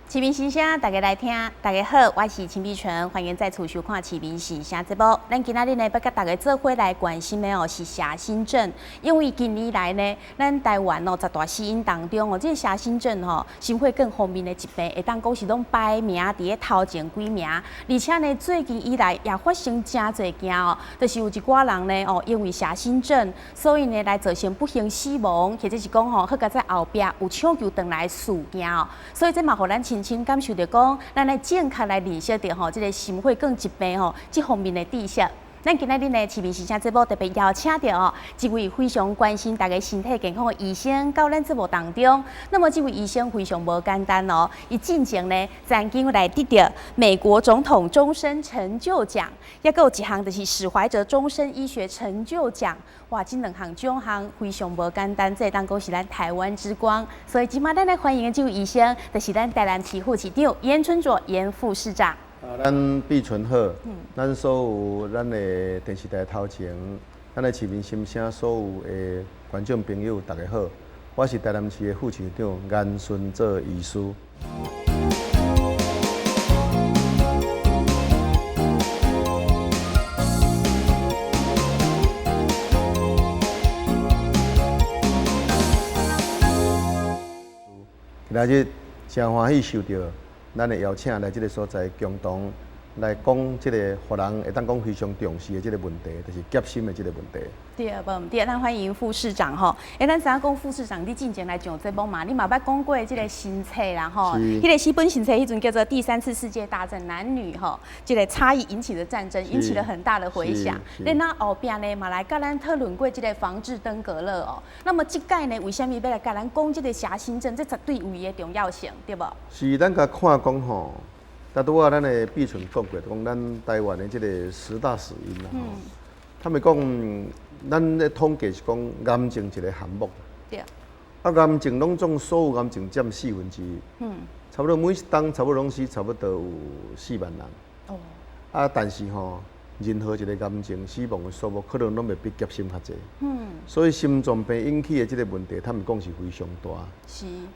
市民心聲，大家來聽。大家好，我是陳美純，歡迎再次收看《市民心聲》節目。咱今仔日呢，欲佮大家做伙來關心的哦，是狹心症。因為近年來呢，咱台灣哦，十大死因當中哦，這個狹心症吼，心血管方面的疾病，會當講是攏排名佇咧頭前幾名。而且呢，最近以來也發生誠濟件哦，就是有一寡人呢哦，因為狹心症，所以呢來造成不幸死亡，或者是講吼，閣較在後壁有搶救轉來的事件哦。所以這嘛，予咱深深感受著講，咱愛正確來認識著吼，這個心血管疾病吼，這方面的知識。咱今仔日呢，市民心聲節目特別邀請著哦，一位非常關心大家身體健康的醫生到咱節目當中。那麼這位醫生非常無簡單哦，伊進前呢曾經來得著美國總統終身成就獎，猶閣有一項就是史懷哲終身醫學成就獎。哇，這兩項獎項非常無簡單，這會當講是咱台灣之光。所以這馬咱來歡迎的這位醫生，就是咱台南市副市長顏春佐顏副市長。啊，咱碧純好，咱所有咱的電視台頭前，咱的市民心聲所有的觀眾朋友，大家好，我是台南市的副市長顏春佐醫師。今仔日誠歡喜受著咱的邀請來這个所在，共同來講這个予人會當講非常重視的這个問題，就是夾心的這个問題。對，無毋對，咱歡迎副市長吼。欸，咱知影講副市長，你進前來上節目嘛，你嘛捌講過這个新冊啦吼。彼個四本新冊彼陣叫做《第三次世界大戰男女吼，這个差異引起的戰爭》，引起了很大的迴響。然後後壁呢，嘛來佮咱討論過這个防治登革熱哦。那麼這擺呢，為啥物欲來共咱講這个狹心症？這絕對有伊的重要性，對無？是，咱共看講吼，拄拄仔咱的碧純講過，講咱台灣的這个十大死因啦吼。他們講，咱的統計是講癌症一个項目。啊，癌症攏總所有癌症佔四分之一。差不多每一冬差不多攏死差不多有4萬人。啊，但是吼，任何一个癌症死亡的數目可能攏袂比夾心較濟。所以心臟病引起的這个問題，他們講是非常大。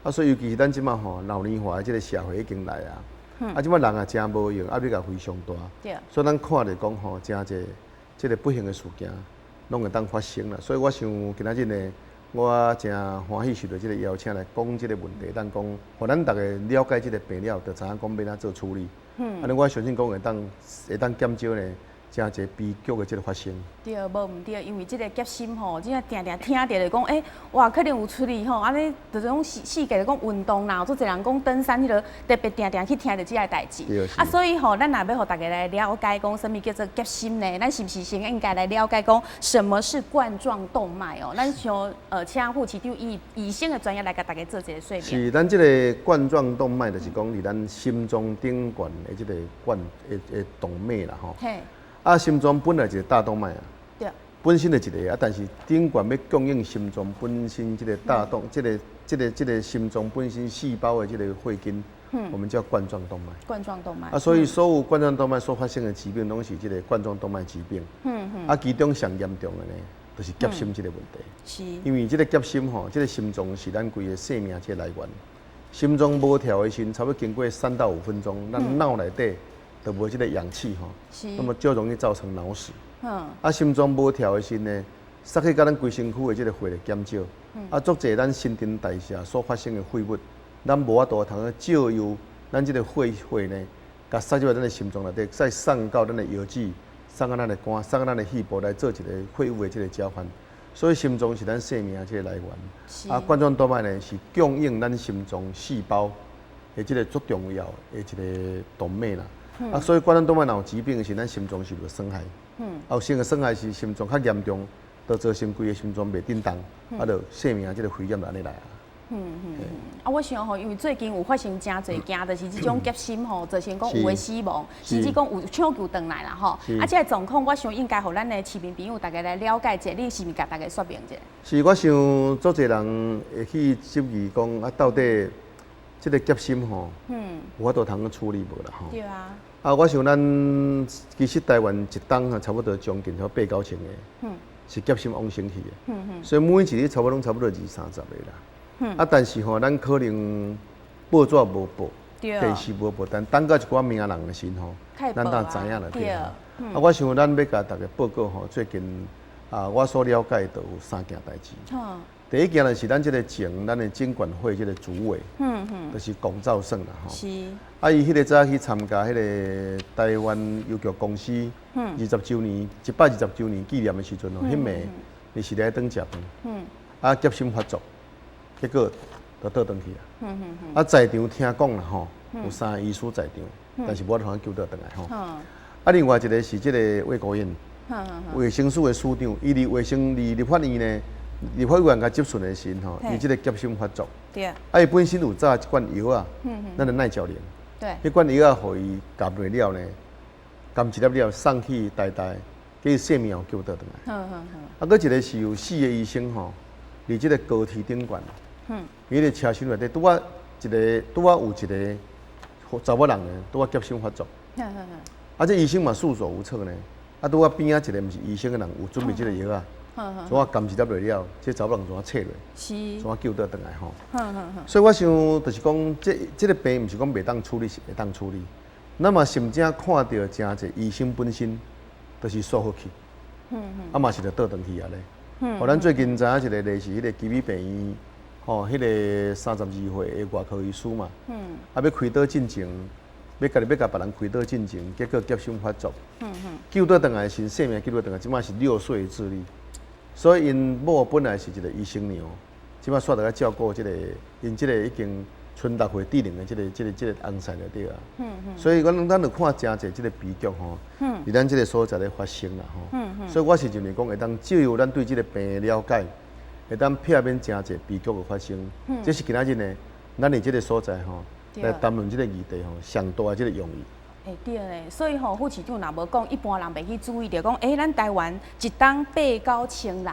啊，所以尤其是咱這馬吼老年化的這个社會已經來啊。啊，這馬人也誠無閒，壓力也非常大。所以咱看著講吼，誠濟這个不幸的事件，攏會當發生啦。所以我想今仔日呢，我誠歡喜受著這个邀請來講這个問題，當講，予咱逐家了解這个病了，就知影講欲按怎做處理。按呢，我相信講會當減少呢，誠濟悲劇的這个發生。對，無毋對，因為這个夾心吼，這個定定聽著就講，欸，哇，可能有出去吼，按呢就是講世世界就講運動啦，足濟人講登山彼落，特別定定去聽著這个代誌。啊，所以吼，咱若欲予大家來了解講，啥物叫做夾心呢？咱是毋是先應該來了解講，什麼是冠狀動脈哦？咱想請副市長以醫生的專業來共大家做一个說明。是，咱這个冠狀動脈就是講，佇咱心臟頂懸的這个冠的的動脈啦，吼。啊，心臟本來一个大動脈啊，本身就一个啊，但是頂懸欲供應心臟本身這个大動，這个、這个、這个心臟本身細胞的這个血筋，我們叫冠狀動脈。冠狀動脈。啊，所以所有冠狀動脈所發生的疾病，攏是這个冠狀動脈疾病。啊，其中上嚴重的呢，就是夾心這个問題。因為這个夾心吼，這个心臟是咱規个生命這个來源。心臟無跳的時陣，差不多經過3到5分鐘，咱腦內底就無這个氧氣吼，那麼就容易造成腦死。啊，心臟無跳的時呢，塞去到咱規身軀的這个血就減少。啊，足濟咱新陳代謝所發生的廢物，咱無法度通去借由咱這个血血呢，共塞入來咱的心臟內底，再送到咱的腰子，送到咱的肝，送到咱的肺部來做一个廢物的這个交換。所以心臟是咱生命的這个來源。啊，冠狀動脈呢是供應咱心臟細胞的這个足重要的一个動脈啦。啊，所以冠狀動脈若有疾病的時，咱心臟受著損害。啊，有生個損害是心臟較嚴重，就造成規个心臟袂振動，啊，就生命這个危險就按呢來啊。啊，我想吼，因為最近有發生誠濟件，就是這種夾心吼，造成講有的死亡，甚至講有搶救轉來啦吼。啊，這个狀況，我想應該予咱的市民朋友大家來了解一下，你是毋是共大家說明一下？是，我想足濟人會去質疑講啊，到底這个夾心吼，有法度通去處理無啦吼？對啊。啊，我想咱其實台灣一冬啊，差不多將近八九千个，是夾心往生去的。所以每一日差不多攏差不多二三十个啦。啊，但是吼，咱可能報紙無報，電視無報，但等到一寡名人的時吼，咱當知影了對。啊，我想咱欲共大家報告吼，最近啊，我所了解的有三件代誌。第一件就是咱這個前咱的金管會這個主委，就是龔肇勝啦吼。啊，伊彼个早去參加彼個台灣郵局公司二十週年、120週年紀念的時陣吼，彼暝伊是來轉食飯，啊，夾心發作，結果就倒轉去啊。啊，在場聽講啦吼，有三個醫師在場，但是無法度救倒轉來吼。啊，另外一個是這個魏國燕，衛生署的署長，伊佇衛生佇立法院呢。立法院共質詢的時吼，伊這個夾心發作，啊，伊本身有紮一罐藥啊，咱的耐絞寧，彼罐藥仔予伊含落了呢，含一粒了送去台大，予伊性命有救倒轉來。啊，閣一個是有四個醫生吼，佇這個高鐵頂懸，伊個車廂內底拄仔一個拄仔有一個查某人呢，拄仔夾心發作，啊，這醫生嘛束手無策呢，啊，拄仔邊仔一個毋是醫生的人有準備這個藥仔。怎啊含一粒落了，這查某人怎啊切落，怎啊救倒轉來吼。所以我想就是講，這個病毋是講袂當處理，是會當處理。那麼甚至看著誠濟醫生本身就是疏忽去，啊嘛是著倒轉去啊咧。予咱最近知影一個例是彼個奇美病院，吼，彼個32歲的外科醫師嘛，啊欲開刀進前，欲家己欲共別人開刀進前，結果夾心發作，救倒轉來時，性命救倒轉來，這擺是6歲的智力。所以𪜶某本來是一個醫生娘，這擺煞著愛照顧這個，𪜶這個已經賰6歲智能的這個翁婿就對啊。所以阮就看誠濟這個悲劇吼，佇咱這個所在咧發生啦吼。所以我是認為講會當藉由咱對這個病的了解，會當避免誠濟悲劇的發生。這是今仔日呢，咱佇這個所在吼，來談論這個議題吼，上大的這個用意。欸對咧，所以吼，副市長若無講，一般人袂去注意著講，欸，咱台灣一冬八九千人，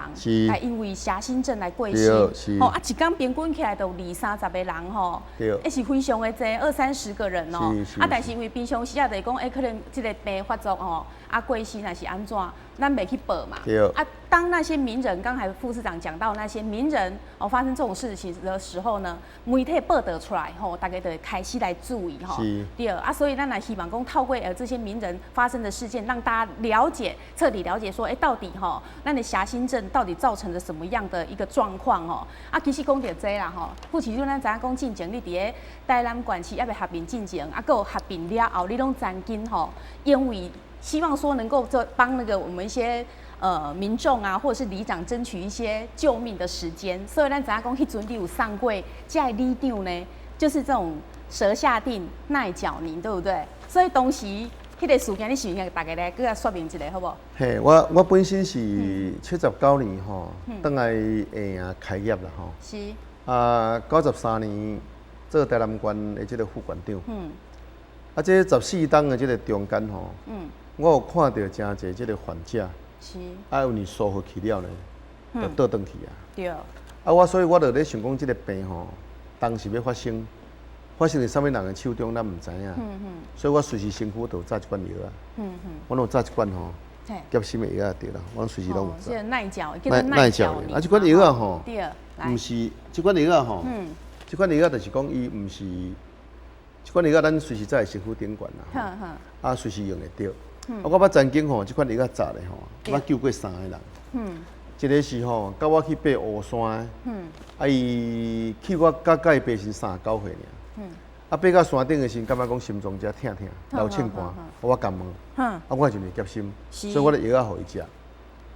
來因為狹心症來過身，吼啊，一工平均起來都有二三十個人吼，欸是非常的濟，二三十個人哦，啊，但是因為平常時啊，就是講，欸，可能這個病發作吼，啊過身還是按怎，咱袂去報嘛。啊，當那些名人，剛才副市長講到那些名人哦發生這種事情的時候呢，媒體報導出來吼，大家就會開始來注意吼。對，啊，所以咱也希望講透過這些名人發生的事件，讓大家了解，徹底了解說，欸，到底吼，咱的狹心症到底造成了什麼樣的一個狀況吼？啊，其實講著這啦吼，副市長咱知影講進前你佇咧台南縣市猶未合併進前，啊，閣有合併了後，你攏曾經吼，因為希望說能夠做幫那個我們一些民眾啊，或者是里長爭取一些救命的時間，所以咱知影講，彼陣你有送過這个里長呢，就是這種舌下錠耐絞寧，對不對？所以當時彼個事件，你是毋是大家來閣來說明一下，好無？嘿，我本身是79年吼，轉來下營開業啦吼。啊，93年做台南縣的這個副縣長。啊，這14冬的這個中間吼，我有看著誠濟這個患者。啊，因為疏忽去了呢，就倒轉去啊。啊，我所以我就咧想講，這個病吼，當時欲發生，發生佇啥物人的手中，咱毋知影。所以我隨時身軀都有紮一罐藥仔。我攏有紮一罐吼，夾心的藥仔對啦，我隨時攏有紮。耐絞，叫做耐絞。啊，這款藥仔吼，毋是這款藥仔吼，這款藥仔就是講伊毋是，這款藥仔咱隨時在身軀頂懸啦，啊，隨時用會著。啊，我捌曾經吼，這款藥仔紮咧吼，我救過三個人。一個是吼，佮我去爬烏山，啊，伊去我佮伊爬時39歲爾。啊，爬到山頂的時陣，感覺講心臟遮疼疼，流凊汗，我共問，啊，我就會夾心，所以我的藥仔予伊食，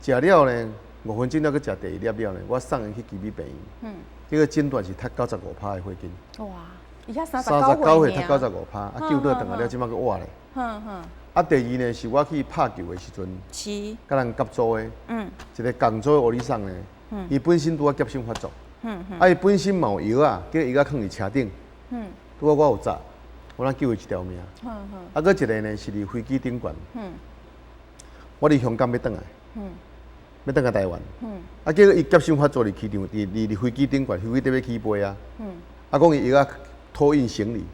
食了呢，5分鐘了，閣食第二粒了呢，我送伊去奇美病院。結果診斷是脫95%的血筋。哇！伊才三十九歲脫95%，啊，救倒轉來了，這擺閣活咧。啊，第二呢，是我去拍球的時陣，佮人合組的，一個共組的予你送呢，伊本身拄仔夾心發作，啊，伊本身嘛有藥仔，叫藥仔囥佇車頂，拄仔我有紮，我才救伊一條命。啊，閣一個呢是佇飛機頂懸，我佇香港欲轉來，欲轉來台灣，啊，結果伊夾心發作佇機場，佇飛機頂懸，飛機佇欲起飛啊，啊，講伊藥仔託運行李。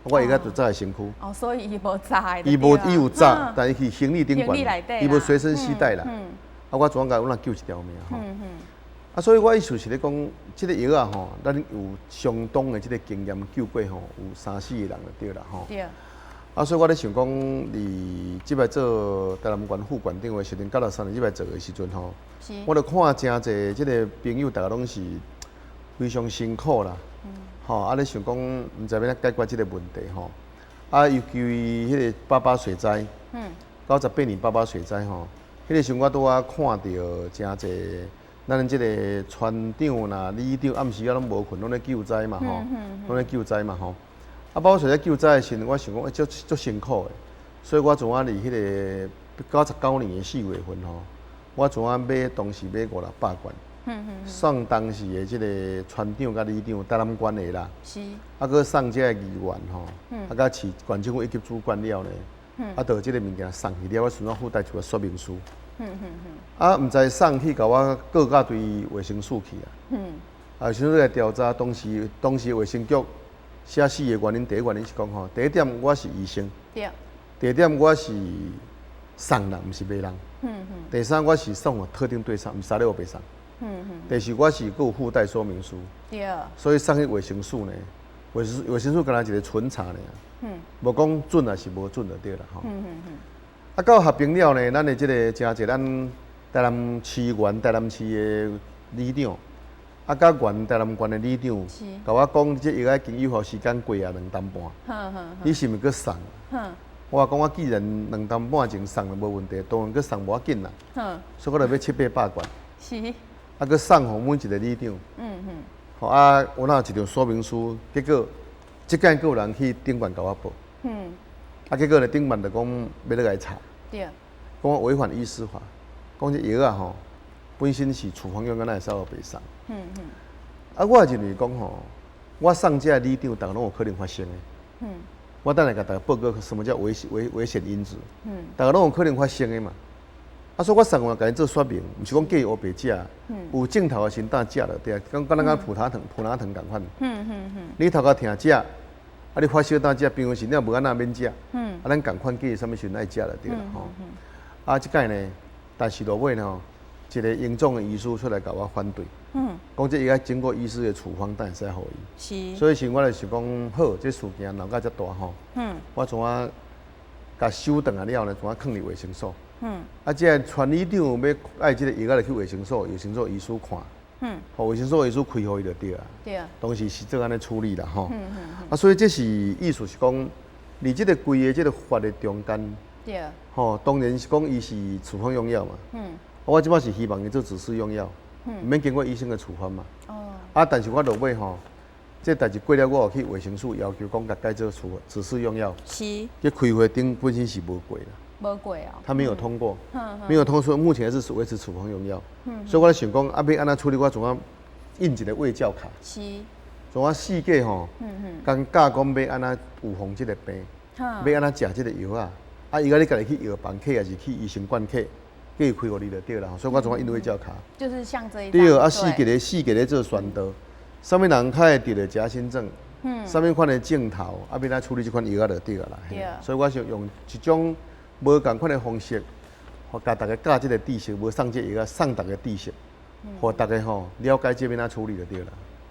我藥仔就紮佇身軀。哦，所以伊無紮。伊無，伊有紮，但伊去行李頂懸，伊無隨身攜帶啦。啊，我怎共阮若救一條命吼。啊，所以我意思是咧講，這個藥仔吼，咱有相當的這個經驗救過吼，有三四個人就對啦吼。對。啊，所以我咧想講，佇這擺做台南縣副縣長的時陣，93年這擺做的時陣吼，我就看誠濟這個朋友，逐家攏是非常辛苦啦。吼，啊，咧想講，毋知欲按怎解決這個問題吼。啊，尤其彼個八八水災，98年八八水災吼，彼個時陣我拄仔看著誠濟，咱這個村長啦、里長暗時仔攏無睏，攏咧救災嘛吼，攏咧救災嘛吼。啊，八八水災救災的時陣，我想講，欸，足足辛苦的，所以我陣仔佇彼個99年的4月份吼，我陣仔買當時買五六百罐，送當時的這個村長佮里長，台南縣的啦，啊，閣送這個議員吼，啊，佮市縣政府一級主管了呢，啊，就這個物件送去了，我順便附帶一個說明書。啊，毋知送去共我告到對衛生署去啊。啊，衛生署來調查，當時衛生局寫四個原因，第一個原因是講吼，第一點我是醫生，第二點我是送人，毋是賣人。第三我是送予特定對象，毋是啥咧烏白送。第四我是閣有附帶說明書。所以送去衛生署呢，衛生署敢若一個巡查爾，無講準抑是無準就對啦吼。啊，到合併了呢，咱的這個誠濟咱台南市原台南市的里長，啊，佮原台南縣的里長，共我講這藥已經有效時間過啊兩冬半，你是毋是閣送？我講我既然兩冬半前送就無問題，當然閣送無要緊啦。所以我就買七八百罐。啊，閣送予每一個里長。好啊，我若有一張說明書，結果這擺閣有人去頂懸共我報。啊，結果呢，頂懸就講欲落來查。講我違反醫師法，講這藥仔吼，本身是處方用藥，哪會使烏白送？啊，我認為講吼，我送這里長，逐家攏有可能發生的。我等下共大家報告什麼叫危險因子。逐家攏有可能發生的嘛。啊，所以我送完共伊做說明，毋是講叫伊烏白食。有症頭的時陣食就對，講敢若佮普拿疼、普拿疼仝款。你頭殼疼食，啊，你發燒當食，平常時你若無按怎免食。啊，咱仝款記啥物時陣愛食就對啦吼。啊，這擺呢，但是落尾呢，一個榮總的醫師出來共我反對。講這藥愛經過醫師的處方，才會使予伊。所以時我就想講，好，這事件鬧甲遮大吼。我怎啊共收轉來了呢？怎啊囥佇衛生所。啊，這個村里長欲愛這個藥仔，就去衛生所，衛生所醫師看。予衛生所醫師開予伊就對啊。當時是做按呢處理啦吼。啊，所以這是意思是講，佇這個規個這個法的中間。吼，當然是講伊是處方用藥嘛。我這擺是希望伊做指示用藥，毋免經過醫生的處方嘛。啊，但是我落尾吼，這代誌過了，我有去衛生署要求講，共改做處指示用藥。這開會頂本身是無過啦。無過哦。他沒有通過，沒有通過，目前還是維持處方用藥。所以我咧想講，啊，欲按怎處理？我總要印一個衛教卡。總啊四界吼，共教講欲按怎預防這個病，欲按怎食這個藥仔。啊，伊共你家己去藥房取，抑是去醫生館取，叫伊開予你就對啦。所以我總愛印衛教卡。就是像這一。對啊，四界咧做宣導，啥物人較會得著狹心症？啥物款的症頭，啊，欲按怎處理這款藥仔就對啦。所以我是用一種無仝款的方式，予共大家教這個知識，無送這藥仔，送大家知識，予大家吼了解這欲按怎處理就對啦。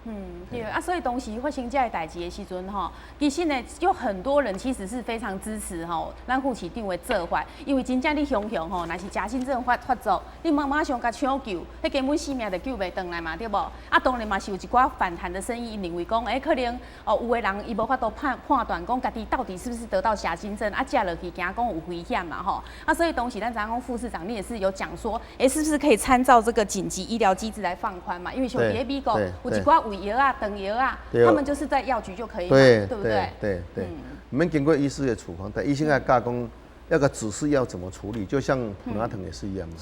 嗯，對啊，所以當時發生這個代誌的時陣吼，其實呢，有很多人其實是非常支持吼，咱副市長的做法，因為真正你雄雄吼，若是狹心症發作，你馬上共搶救，彼根本性命就救袂轉來嘛，對無？啊，當然嘛是有一寡反彈的聲音，認為講，欸，可能哦，有的人伊無法度判斷講家己到底是不是得到狹心症，啊，食落去驚講有危險嘛，吼。啊，所以當時咱知影講副市長，你也是有講說，欸，是不是可以參照這個緊急醫療機制來放寬嘛？因為像佇咧美國有一寡胃藥啊、腸藥啊，他們就是在藥局就可以，對不對？對對，毋免經過醫師的處方，但醫生愛教講那個指示要怎麼處理，就像普拿疼也是一樣嘛。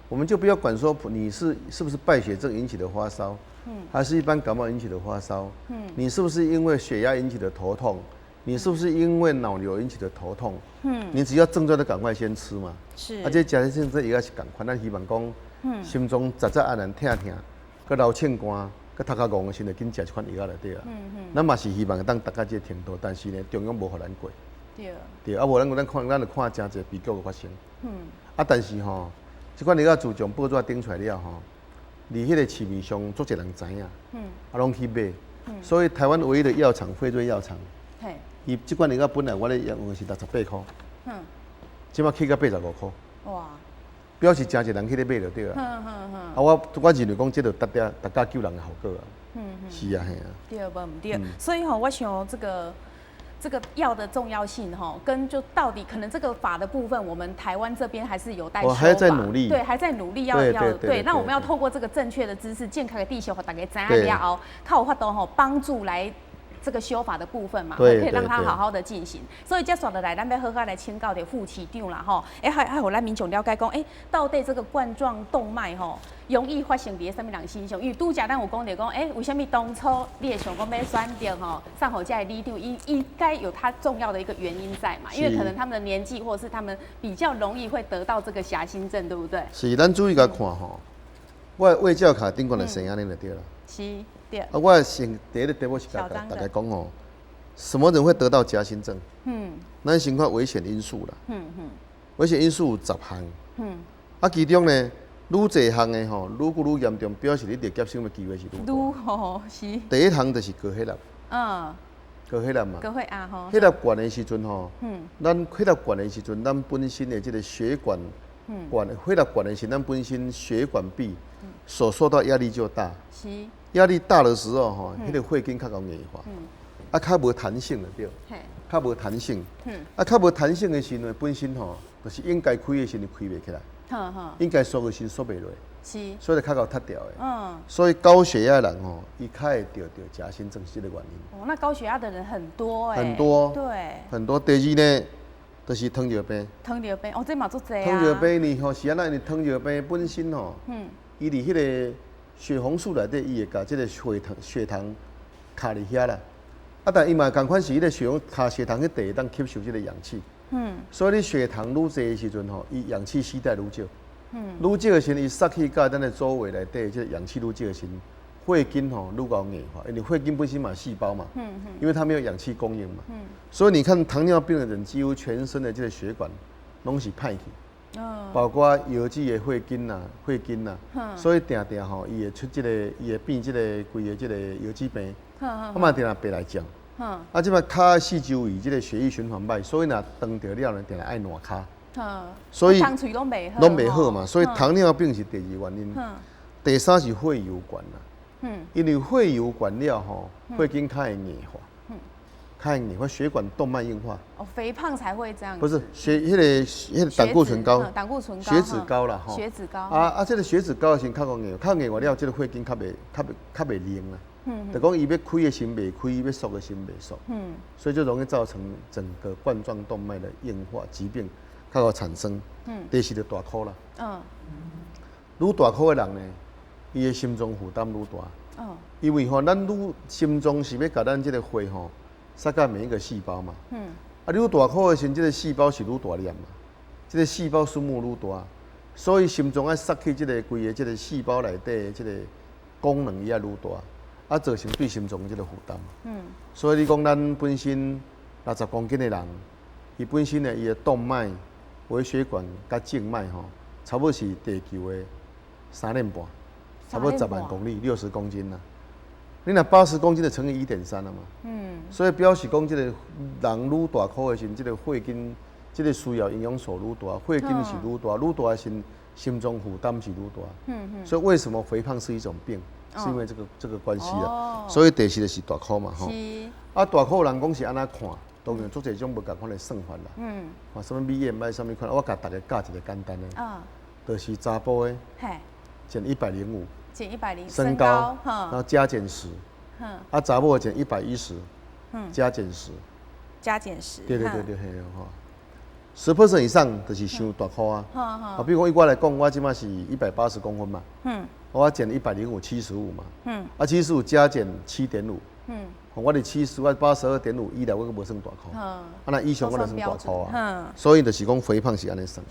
我們就不要管說你是不是敗血症引起的發燒，還是一般感冒引起的發燒，你是不是因為血壓引起的頭痛，你是不是因為腦瘤引起的頭痛，你只要症狀就趕快先吃嘛。啊，這狹心症藥仔是仝款，咱希望講，心臟扎扎按按疼疼，閣流清汗，閣頭殼戇的時陣，就緊食這款藥仔就對啦。咱嘛是希望會當達到這個程度，但是呢，中央無予咱過。對，啊，無咱就看誠濟悲劇的發生。啊，但是吼，這款藥仔自從報紙登出來了吼，佇彼個市面上足濟人知影，啊，攏去買。所以台灣唯一的藥廠輝瑞藥廠，伊這款藥本來我咧用的是68塊，這擺起到85塊。哇！表示誠濟人去咧買就對啦。啊，我認為講這就達到達到救人的效果啊。是啊，嘿啊。對，無毋對。所以吼，我想這個藥的重要性吼，跟就到底可能這個法的部分，我們台灣這邊還是有待修。還在努力。對，還在努力要要對。那我們要透過這個正確的知識、健康的地球，予大家知影了後，較有法度吼幫助來這個修法的部分嘛，可以讓他好好的進行。所以接續落來，咱欲好好來請教著副市長啦吼。欸，還予咱民眾了解講，欸，到底這個冠狀動脈吼容易發生佇啥物人身上？因為拄才咱有講著講，欸，為啥物當初你會想講欲選擇吼送予這个里長，應該有它重要的一個原因在嘛？因為可能他們的年紀，或者是他們比較容易會得到這個狹心症，對不對？是，咱注意共看吼，我的衛教卡頂懸就寫按呢就對啦。是。對。啊，我先第一個題目是共大家講吼，什麼人會得到夾心症？咱先看危險因素啦。危險因素有十項。啊，其中呢，愈濟項的吼，愈久愈嚴重，表示你得夾心的機會是愈大。愈吼是。第一項就是高血壓。高血壓嘛。高血壓吼。血壓懸的時陣吼，咱血壓懸的時陣，咱本身的這個血管，懸血壓懸的時，咱本身血管壁所受到壓力就大。是。壓力大的時候，吼，彼個血管較會硬化，啊，較無彈性了，對，較無彈性，啊，較無彈性的時陣，本身吼，就是應該開的時陣開袂起來，應該縮的時縮袂落，所以較會塌掉的。所以高血壓的人吼，伊較會著夾心症是這個原因。哦，那高血壓的人很多欸。很多。很多。第二呢，就是糖尿病。糖尿病，哦，這嘛足濟啊。糖尿病呢，吼，是按怎？因為糖尿病本身吼，伊佇彼個血紅素內底，伊會共這個血糖卡佇遐啦。啊，但伊嘛仝款是彼個血紅卡血糖彼塊會當吸收這個氧氣。所以你血糖愈濟的時陣吼，伊氧氣攜帶愈少。愈少的時陣，伊塞去佮咱的周圍內底，這個氧氣愈少的時陣，血管吼愈會硬化，因為血管本身嘛細胞嘛。因為它沒有氧氣供應嘛。所以你看糖尿病的人，幾乎全身的這個血管攏是歹去。包括腰子的血筋啦、血筋啦，所以定定吼，伊會出這個，伊會變這個規个這個腰子病，啊嘛定定白內障。啊，這擺跤四周圍這個血液循環歹，所以若斷著了呢，定定愛爛跤。所以喙攏袂好。攏袂好嘛，所以糖尿病是第二原因。第三是血油懸啦。因為血油懸了吼，血管較會硬化。較會硬化，血管動脈硬化。哦，肥胖才會這樣。不是，血彼個膽固醇高。膽固醇高。血脂高啦，吼。血脂高。啊啊，這個血脂高的時陣較會硬，較硬化了，這個血管較袂靈啦。就講伊欲開的時袂開，欲縮的時袂縮。所以就容易造成整個冠狀動脈的硬化疾病，較會產生。第四就大箍啦。愈大箍的人呢，伊的心臟負擔愈大。因為吼，咱愈心臟是欲共咱這個血吼，塞到每一個細胞嘛。啊，你愈大箍的時陣，這個細胞是愈大粒嘛，這個細胞數目愈大，所以心臟愛塞去這個規个這個細胞內底的這個功能伊也愈大，啊，造成對心臟這個負擔。所以你講咱本身60公斤的人，伊本身的伊的動脈、微血管佮靜脈吼，差不多是地球的三鏈半，差不多10萬公里，60公斤啦。你若80公斤就乘以1.3了嘛。所以表示講，這個人愈大箍的時陣，這個血筋，這個需要營養素愈大，血筋是愈大，愈大的時陣，心臟負擔是愈大。所以為什麼肥胖是一種病？是因為這個關係啦。所以第四就是大箍嘛，吼。啊，大箍人講是按怎看？當然，足濟種無仝款的算法啦。看啥物 BMI 啥物款，我共大家教一個簡單的。就是查埔的。減105。減105。身高，然後加減十。啊，查某減110。加減十。加減十。對對對對，嘿吼。10% 以上就是傷大箍啊。啊，比如講以我來講，我這擺是180公分嘛。我減105，75嘛。啊，七十五加減7.5。我佇七十，我82.5以內，我閣無算大箍。啊，若以上我就算大箍啊。所以就是講肥胖是按呢算。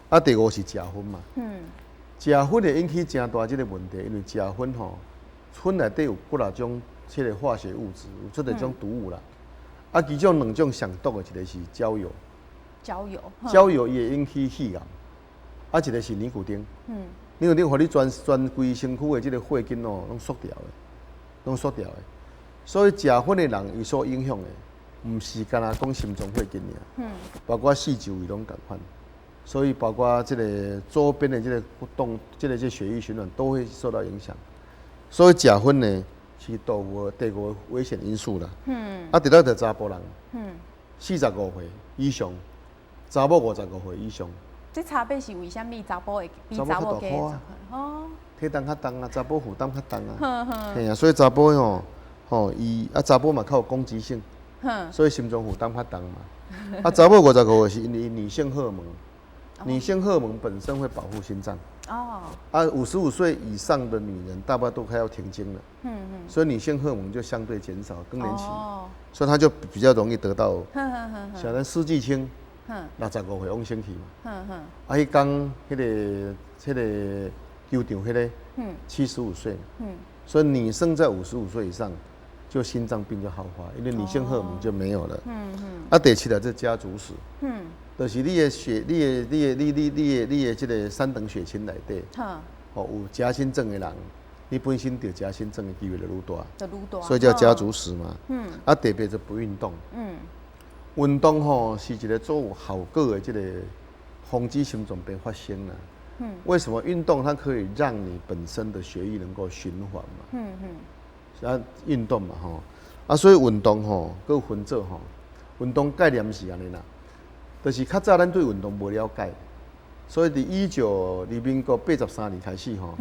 啊，第五是食薰嘛。食薰會引起誠大這個問題，因為食薰吼，薰內底有幾若種這個化學物質，有足濟種毒物啦。啊，其中兩種上毒的，一個是焦油。焦油。焦油伊會引起肺癌。啊，一個是尼古丁。因為你予你全規身軀的這個血筋哦，攏縮掉的，攏縮掉的。所以食薰的人，伊所影響的，毋是干焦講心臟血筋爾，包括四周圍攏仝款。所以包括這個周邊的這個動，這個血液循環都會受到影響。所以食薰呢是第五個危險因素啦。啊，第六就查埔人，45歲以上，查某55歲以上。這差別是為啥物？查埔會比查查某加某較大箍啊。體重較重啊，查埔負擔較重啊。嘿啊，所以查埔吼吼伊啊查埔嘛較有攻擊性，所以心臟負擔較重嘛。啊，查某五十五歲是因為女性荷爾蒙，女性荷爾蒙本身會保護心臟。啊，55歲以上的女人大部分都快要停經了。所以女性荷爾蒙就相對減少，更年期，所以她就比較容易得到。像咱施寄青，65歲往生去嘛。啊，彼工彼個球場彼個，75歲。所以女生在55歲以上，就心臟病就好發，因為女性荷爾蒙就沒有了。啊，第七個這家族史。就是你的血，你的、你的、你、你、你的、你的這個三等血親內底，哦，有夾心症的人，你本身得夾心症的機會就愈大。就愈大。所以叫家族史嘛。啊，特別就不運動。運動吼是一個足有效果的這個防止心臟病發生啦。為什麼運動它可以讓你本身的血液能夠循環嘛？啊，運動嘛吼，啊，所以運動吼，閣有分做吼，運動概念是按呢啦，就是較早咱對運動無了解，所以佇民國83年開始吼，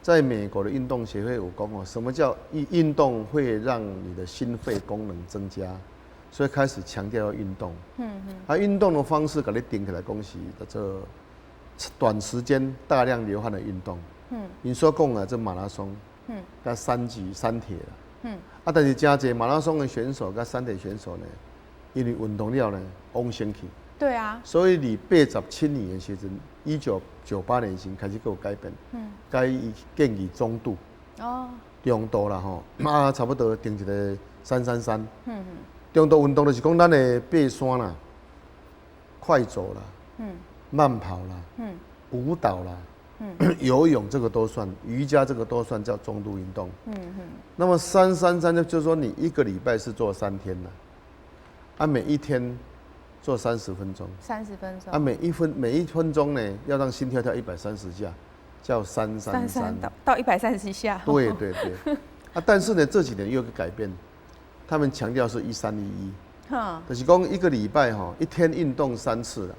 在美國的運動協會有講哦，什麼叫運動會讓你的心肺功能增加，所以開始強調要運動。啊，運動的方式共你定起來講是叫做短時間大量流汗的運動。𪜶所講啊，這馬拉松，佮三級三鐵啦。啊，但是誠濟馬拉松的選手佮三鐵選手呢，因為運動了呢，往生去。所以佇87年的時陣，1998年時開始閣有改變。改建議中度。中度啦吼，啊，差不多定一個三三三。中度運動就是講咱的爬山啦、快走啦、慢跑啦、舞蹈啦、游泳這個都算，瑜伽這個都算叫中度運動。那麼三三三就是說你一個禮拜是做3天啦，啊，每一天做三十分鐘。三十分鐘。啊，每一分鐘呢，要讓心跳跳130下，叫三三三。到130下。對對對。啊，但是呢，這幾年又有個改變，他們強調是一三一一，就是講一個禮拜哈，一天運動三次了，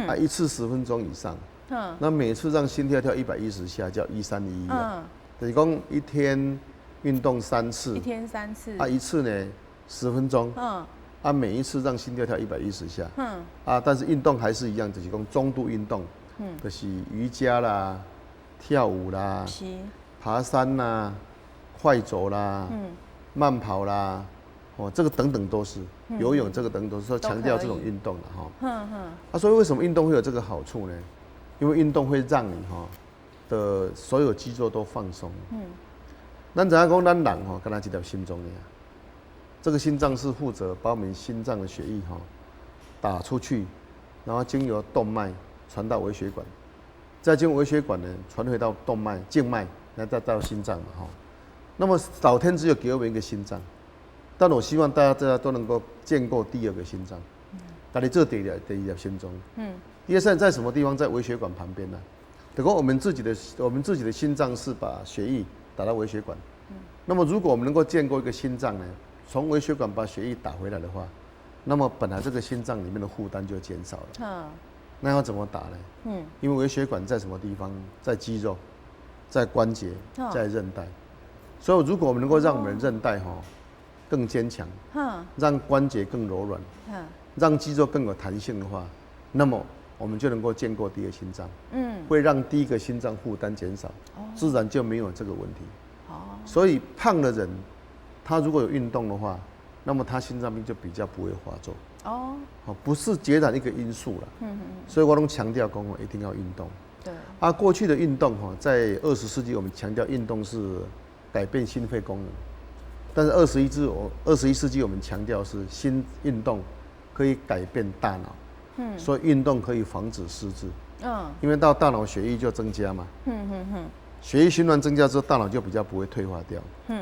啊，一次10分鐘以上，那每次讓心跳跳110下，叫一三一一啊，就是講一天運動三次，一天三次，啊，一次呢十分鐘，啊，每一次讓心跳跳一百一十下，啊，但是運動還是一樣，就是講中度運動，就是瑜伽啦、跳舞啦、爬山啦、快走啦、慢跑啦，哦，這個等等都是，游泳這個等等都是說強調這種運動的哈。啊，所以為什麼運動會有這個好處呢？因為運動會讓你哈的所有肌肉都放鬆。咱知影講，咱人吼，干焦一粒心臟爾。這個心臟是負責把我們心臟的血液哈打出去，然後經由動脈傳到微血管，再經微血管呢傳回到動脈、靜脈，那再到心臟嘛哈。那麼老天只有給我們一個心臟，但我希望大家都能夠建構第二個心臟。家己做第二粒心臟。第二在什麼地方？在微血管旁邊呢？等於我們自己的心臟是把血液打到微血管。那麼如果我們能夠建構一個心臟呢，從微血管把血液打回來的話，那麼本來這個心臟裡面的負擔就減少了。那要怎麼打呢？因為微血管在什麼地方？在肌肉，在關節，在韌帶。所以如果我們能夠讓我們的韌帶哈更堅強，讓關節更柔軟，讓肌肉更有彈性的話，那麼我們就能夠建構第二心臟。會讓第一個心臟負擔減少，自然就沒有這個問題。所以胖的人，他如果有運動的話，那麼他心臟病就比較不會發作。不是截然一個因素了。所以我攏強調講，一定要運動。啊，過去的運動哈，在20世紀我們強調運動是改變心肺功能，但是21世紀我們強調是心運動可以改變大腦。所以運動可以防止失智。因為到大腦血液就增加嘛。血液循環增加之後，大腦就比較不會退化掉。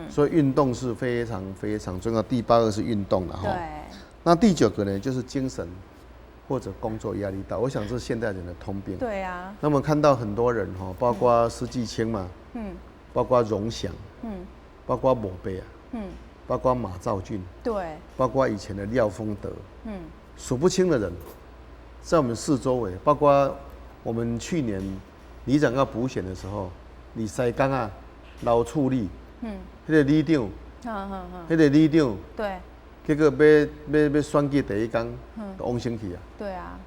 所以運動是非常非常重要。第八個是運動了哈。那第九個呢，就是精神或者工作壓力大。我想這是現代人的通病。那麼看到很多人哈，包括施寄青嘛，包括榮祥，包括某貝啊，包括馬兆駿，包括以前的廖豐德，數不清的人，在我們四周圍，包括我們去年里長要補選的時候，李西江啊，劉處理，彼個里長，彼個里長，結果欲選舉第一工，就往生去啊。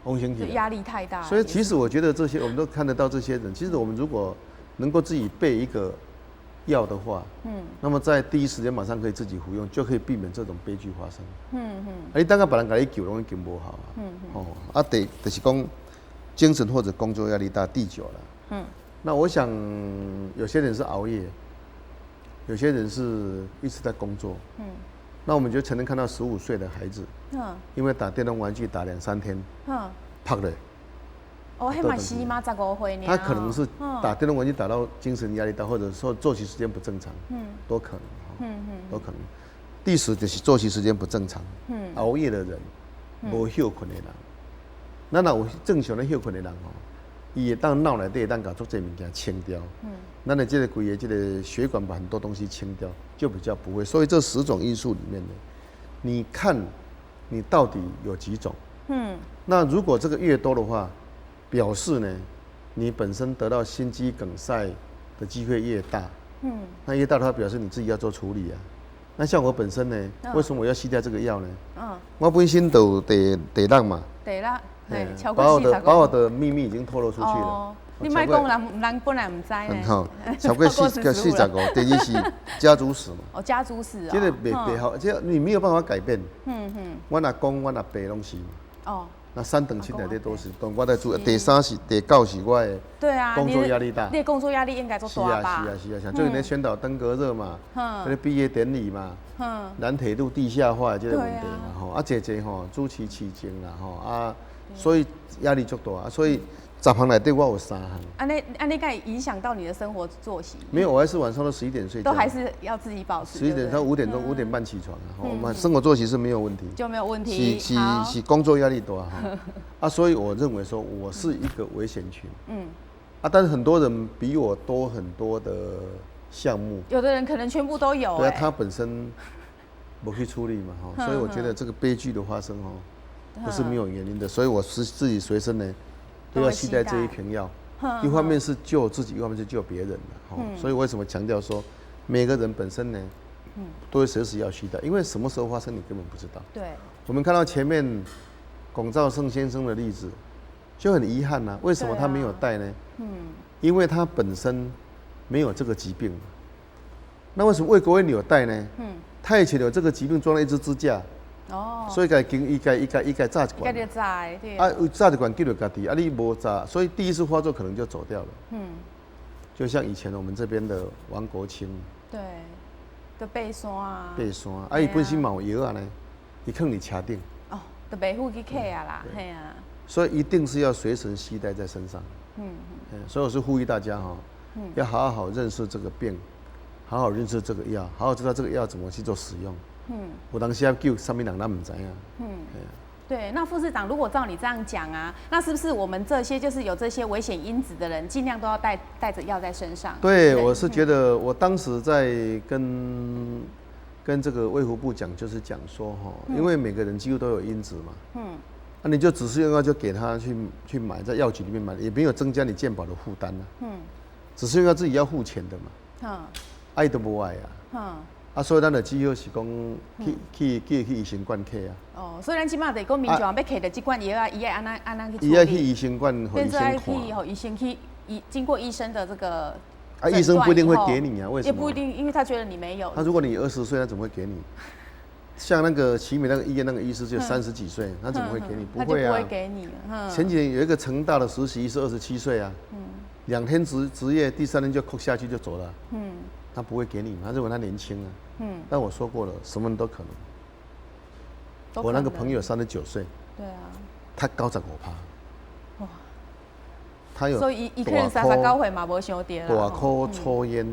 往生去。壓力太大。所以其實我覺得這些，我們都看得到這些人。其實我們如果能夠自己備一個藥的話，那麼在第一時間馬上可以自己服用，就可以避免這種悲劇發生。啊，你等下別人共你救，攏已經無效啊。哦，啊，第就是講精神或者工作壓力大，第九了。那我想有些人是熬夜，有些人是一直在工作。那我們就曾經看到15歲的孩子，因為打電動玩具打兩三天，啪了。哦，彼嘛是嗎？15歲。他可能是打電動玩具打到精神壓力大，或者說作息時間不正常，都可能，都可能。第十就是作息時間不正常，熬夜的人，無歇睏的人，咱若有正常咧歇睏的人吼，伊會當腦內底會當共足濟物件清掉，咱的這個規个這個血管把很多東西清掉，就比較不會。所以這10種因素裡面呢，你看你到底有幾種？那如果這個越多的話，表示呢，你本身得到心肌梗塞的機會越大。那越大的話，表示你自己要做處理啊。那像我本身呢，為什麼我要攜帶這個藥呢？我本身就有地六嘛。地六，對，把我的秘密已經透露出去了。你莫講人，人本來毋知呢。好，超過45，第二是家族史嘛。哦，家族史。這個袂袂好，這個你沒有辦法改變。阮阿公、阮阿伯攏是。那三等親內底都是，當我在做。第三是第九是我的。工作壓力大。你的工作壓力應該足大吧？是啊是啊是啊，像最近咧宣導登革熱嘛，彼個畢業典禮嘛，南鐵路地下化的這個問題嘛，吼啊，濟濟吼主持市政啦，吼啊，所以壓力足大啊，所以10項內底我有三項。按呢按呢，會影響到你的生活作息？沒有，我還是晚上都11點睡覺。都還是要自己保持。 11點到5點鐘，5點半起床啊。我們生活作息是沒有問題。就沒有問題。是是是，工作壓力大哈。啊，所以我認為說我是一個危險群。啊，但是很多人比我多很多的項目。有的人可能全部都有。對啊，他本身無去處理嘛，哈，所以我覺得這個悲劇的發生哦，不是沒有原因的，所以我是自己隨身呢，都要攜帶這一瓶藥，一方面是救自己，一方面是救別人的，所以為什麼強調說，每個人本身呢，都會隨時要攜帶，因為什麼時候發生你根本不知道。我們看到前面龔肇勝先生的例子，就很遺憾吶，為什麼他沒有帶呢？因為他本身沒有這個疾病。那為什麼魏國威有帶呢？他以前有這個疾病，裝了一支支架。哦，所以共經伊共伊共伊共紮一管，啊，有紮一管記著家己，啊，你無紮，所以第一次發作可能就走掉了。就像以前我們這邊的王國清，對，就爬山啊，爬山，啊，伊本身嘛有藥仔呢，伊囥佇車頂。哦，就袂赴去揢啊啦，嘿啊。所以一定是要隨身攜帶在身上。所以我是呼籲大家哈，要好好認識這個病，好好認識這個藥，好好知道這個藥怎麼去做使用。有當時欲救啥物人，咱毋知影。對，那副市長，如果照你這樣講啊，那是不是我們這些就是有這些危險因子的人，盡量都要帶著藥在身上？對，我是覺得我當時在跟這個衛福部講，就是講說哈，因為每個人幾乎都有因子嘛。那你就只是用藥就給他去買，在藥局裡面買，也沒有增加你健保的負擔啊。只是用藥自己要付錢的嘛。愛都無愛啊。啊，所以咱的只好是講去去去醫生館揢啊。哦，所以咱這馬就是講民眾欲揢著這罐藥啊，伊愛按怎按怎去處理？伊愛去醫生館，予醫生看。去予醫生去醫經過醫生的這個。啊，醫生不一定會給你啊，為什麼？也不一定，因為他覺得你沒有。他如果你20歲，他怎麼會給你？像那個奇美那個醫院那個醫師就30幾歲，他怎麼會給你？不會啊。不會給你。前幾年有一個成大的實習醫師27歲啊，2天執業，第三天就扣下去就走了。他不會給你，他認為他年輕啊。但我說過了，什麼人都可能。我那個朋友39歲。他95趴。哇。他有所以伊可能39歲嘛無傷著。大箍抽菸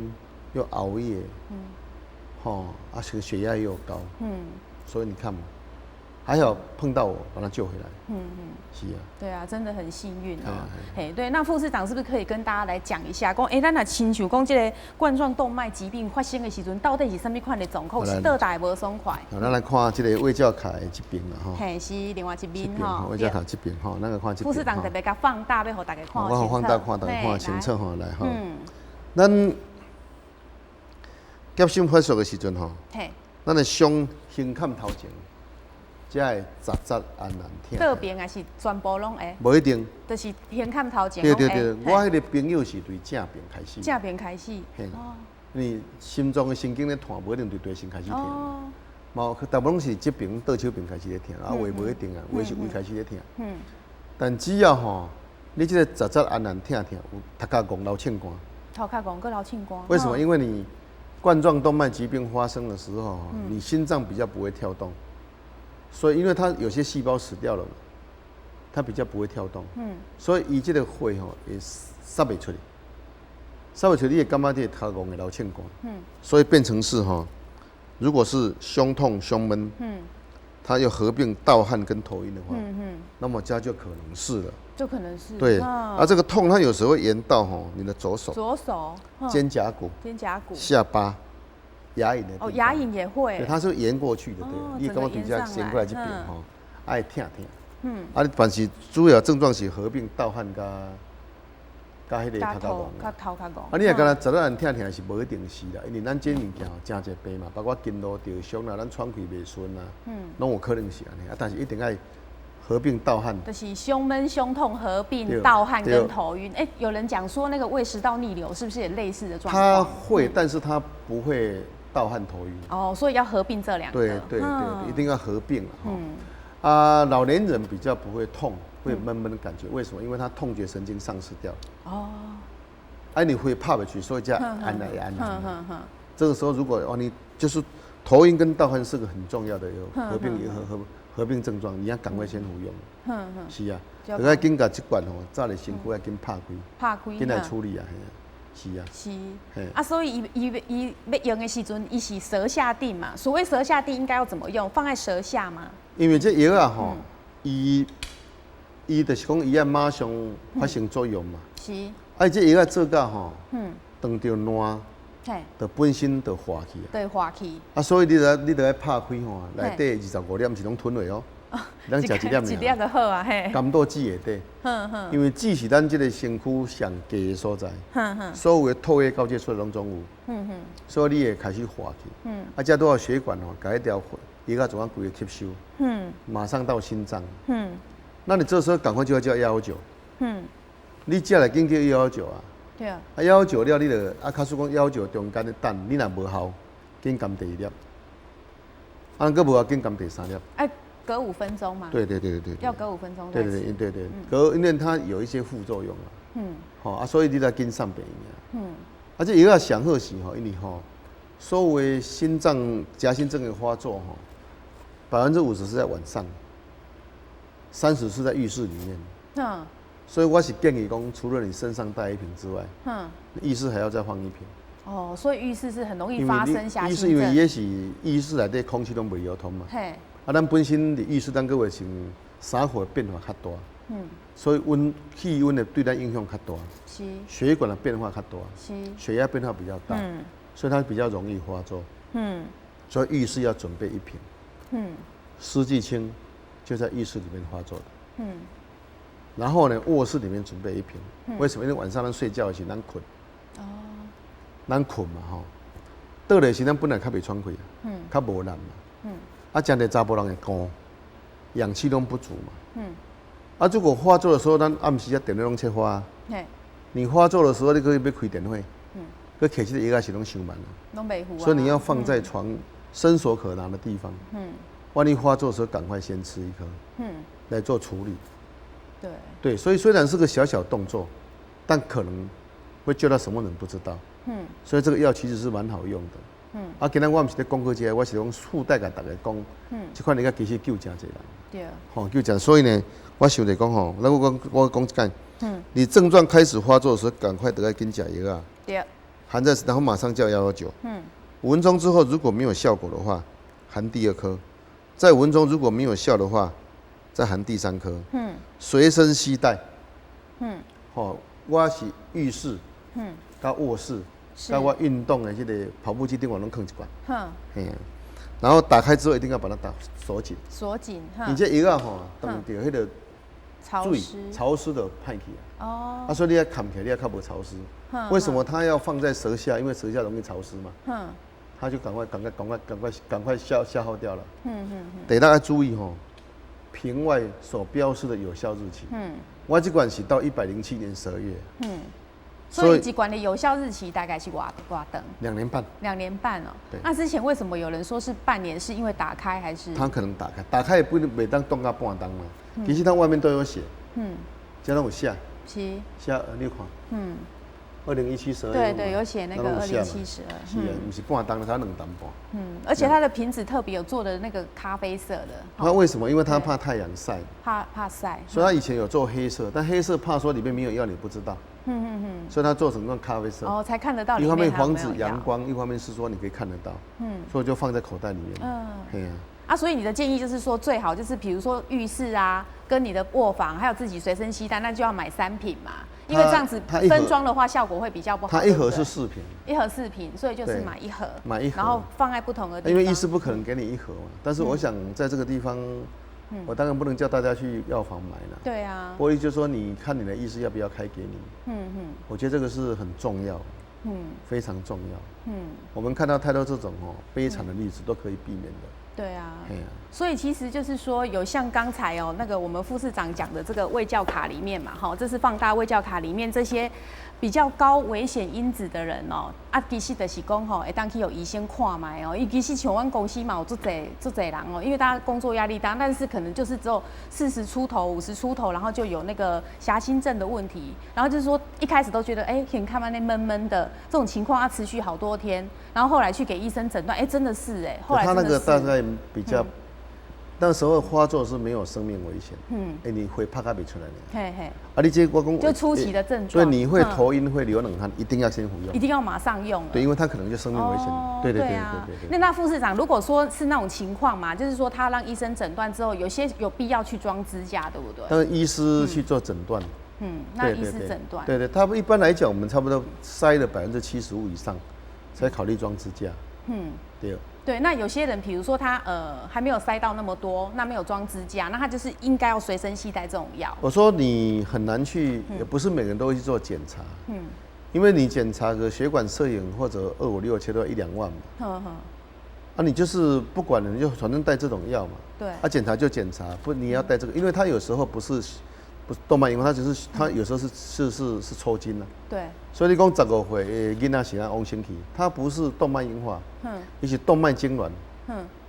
又熬夜，吼，啊，這個血壓又高，所以你看嘛，還好碰到我，把他救回來。是啊。對啊，真的很幸運啊。嘿，對，那副市長是不是可以跟大家來講一下，講，欸，咱若親像講這個冠狀動脈疾病發生的時陣，到底是啥物款的狀況？是佗佗會無爽快？好，咱來看這個衛教卡的這邊啦，吼。嘿，是另外一面吼。衛教卡這邊吼，咱來看這邊。副市長特別共放大，欲予大家看。我放大看，大家看清楚吼，來吼。咱夾心發作的時陣吼，咱的胸胸坎頭前，才會扎扎按按疼。倒邊還是全部攏會？無一定。就是胸坎頭前。對對對，我彼個朋友是對正邊開始。正邊開始。嘿。你心臟的神經咧痛，無一定對地心開始疼。嘛，大部分攏是這邊倒手邊開始咧疼，啊，有的無一定啊，有的是胃開始咧疼。但只要吼，你這個扎扎按按疼疼，有頭殼戇流銃汗。頭殼戇閣流銃汗。為什麼？因為你冠狀動脈疾病發生的時候，你心臟比較不會跳動。所以，因為它有些細胞死掉了嘛，它比較不會跳動。所以伊這個血吼會塞袂出去，塞袂出去，你會感覺這個頭戇會流銃汗。所以變成是吼，如果是胸痛、胸悶，它又合併盜汗跟頭暈的話，那麼這就可能是了。就可能是。對，而這個痛它有時候會延到吼你的左手。左手。肩胛骨。肩胛骨。下巴。牙齦的。哦，牙齦也會。對，它是延過去的，對。你感覺對這延過來這邊吼，愛疼疼。啊，你凡是主要症狀是合併盜汗佮彼個頭殼戇。較頭殼戇。啊，你若敢若十人疼疼是無一定是啦，因為咱這物件吼誠濟病嘛，包括筋勞受傷啦，咱喘氣袂順啦，攏有可能是按呢。啊，但是一定愛合併盜汗。就是胸悶、胸痛合併盜汗跟頭暈。欸，有人講說那個胃食道逆流是不是也類似的狀況？它會，但是它不會盜汗頭暈。哦，所以要合併這兩個。對對對，一定要合併。啊，老年人比較不會痛，會悶悶的感覺。為什麼？因為他痛覺神經喪失掉。哦。哎，你會拍袂去，所以叫按來按來。這個時候如果哦，你就是頭暈跟盜汗是個很重要的有合併合併症狀，你要趕快先服用。是啊，就愛緊共這罐吼，早日身軀愛緊拍開。拍開。緊來處理啊，是啊。是。啊，所以伊伊伊欲用的時陣，伊是舌下錠嘛。所謂舌下錠應該要怎麼用？放在舌下嗎？因為這藥啊吼，伊就是講伊愛馬上發生作用嘛。是。啊，這藥仔做到吼，當著爛，就本身就化去啊。對，化去。啊，所以你著愛拍開吼，內底25粒毋是攏吞落哦。咱食一粒一粒就好啊，嘿。含到舌下底。因為舌是咱這個身軀上低的所在。所有的唾液到這出來攏總有。所以你會開始化去。啊，這拄好血管吼，共彼條藥仔怎啊規个吸收。馬上到心臟。那你這時候趕快就要叫119。你食來緊叫119啊。對啊。啊，119了，你就啊，假使講119中間咧等，你若無效，緊含第二粒。啊，閣無效，緊含第三粒。哎，隔5分鐘嗎？對對對對對。要隔五分鐘。對對對對對，隔，因為它有一些副作用啊。好啊，所以你來緊送病院。啊，這藥仔上好是吼，因為吼，所有的心臟夾心症的發作吼，50%是在晚上，30是在浴室裡面。所以我是建議講，除了你身上帶一瓶之外，浴室還要再放一瓶。哦，所以浴室是很容易發生狹心症。浴室因為也是浴室內底空氣攏袂流通嘛。啊，咱本身佇浴室咱閣會穿衫褲的變化較大。所以溫氣溫的對咱影響較大。血管的變化較大。血壓變化比較大。所以它比較容易發作。所以浴室要準備一瓶。施濟清就在浴室裡面發作的。然後呢，臥室裡面準備一瓶。為什麼？因為晚上咱睡覺的時咱睏。哦。咱睏嘛吼，倒來時咱本來較袂喘氣，較無力嘛。啊，誠濟查埔人會乾，氧氣攏不足嘛。啊，如果發作的時候，咱暗時啊電火攏切發。你發作的時候，你閣欲開電火。閣提這個藥仔是攏傷慢攏袂赴啊。所以你要放在床伸手可拿的地方。萬一發作的時候，趕快先吃一顆。來做處理。對。對，所以雖然是個小小動作，但可能會救到什麼人不知道。所以這個藥其實是蠻好用的。啊，今仔我毋是咧廣告這个，我是講附帶共大家講，這款藥其實救誠濟人。吼，救誠，所以呢，我想著講吼，咱我講我講一擺，你症狀開始發作的時候，趕快得愛緊食藥啊。含在，然後馬上叫119。5分鐘之後如果沒有效果的話，含第二顆；在5分鐘如果沒有效的話，再含第三顆。隨身攜帶。吼，我是浴室，佮臥室，佮我運動的這个跑步機頂，我攏囥一罐。嘿，然後打開之後一定要把它打鎖緊。鎖緊。你這藥仔吼，當著彼个潮濕，潮濕就歹去啊。啊，所以你欲蓋起來，你欲較無潮濕。為什麼它要放在舌下？因為舌下容易潮濕嘛。它就趕快、趕快、趕快、趕快、趕快消耗掉了。得大家注意吼，瓶外所標示的有效日期。我這罐是到107年12月。所以這罐的有效日期大概是偌偌長？2年半。 2年半哦。對。那之前為什麼有人說是半年？是因為打開還是？他可能打開，打開也不一定袂當凍到半冬嘛。其實它外面都有寫。這攏有寫。寫你看。2017 12月。對對，有寫那個2017 12。是啊，毋是半冬，才2冬半。而且它的瓶子特別有做的那個咖啡色的。那為什麼？因為它怕太陽曬。怕曬。所以他以前有做黑色，但黑色怕說裡面沒有藥，你不知道。所以它做成那種咖啡色。哦，才看得到。一方面防止陽光，一方面是說你可以看得到。所以就放在口袋裡面。對啊。啊，所以你的建議就是說，最好就是比如說浴室啊，跟你的臥房，還有自己隨身攜帶，那就要買三瓶嘛。因為這樣子分裝的話，效果會比較不好。它一盒是四瓶，一盒四瓶，所以就是買一盒，買一盒，然後放在不同的地方。因為醫師不可能給你一盒嘛，但是我想在這個地方，我當然不能叫大家去藥房買了。我意思就是說，你看你的醫師要不要開給你？我覺得這個是很重要，非常重要。我們看到太多這種哦悲慘的例子，都可以避免的。對啊，所以其實就是說，有像剛才哦那個我們副市長講的這個衛教卡裡面嘛，哈，這是放大衛教卡裡面這些比較高危險因子的人哦，啊，其實就是講吼，會當去予醫生看覓哦，伊其實像阮公司嘛有足濟足濟人哦，因為大家工作壓力大，但是可能就是只有40出頭、50出頭，然後就有那個狹心症的問題，然後就是說一開始都覺得哎，很看嘛那悶悶的這種情況，啊持續好多天，然後後來去給醫生診斷，哎，真的是哎，後來他那個大概比較，那時候發作是沒有生命危險。哎，你會拍較袂出來呢？嘿嘿。啊，你這我講就初期的症狀。所以你會頭暈、會流冷汗，一定要先服用。一定要馬上用。對，因為他可能就生命危險。對對對對對。那副市長，如果說是那種情況嘛，就是說他讓醫生診斷之後，有些有必要去裝支架，對不對？但是醫師去做診斷。那醫師診斷。對對，他一般來講，我們差不多篩了75%以上，才考慮裝支架。對。對，那有些人，比如說他還沒有篩到那麼多，那沒有裝支架，那他就是應該要隨身攜帶這種藥。我說你很難去，也不是每個人都會去做檢查。因為你檢查個血管攝影或者2、5、6、7都要一兩萬嘛。啊，你就是不管你就反正帶這種藥嘛。啊，檢查就檢查，不你要帶這個，因為他有時候不是動脈硬化，他只是他有時候是抽筋了。所以你講15歲的囡仔是按往生去，他不是動脈硬化，伊是動脈痙攣，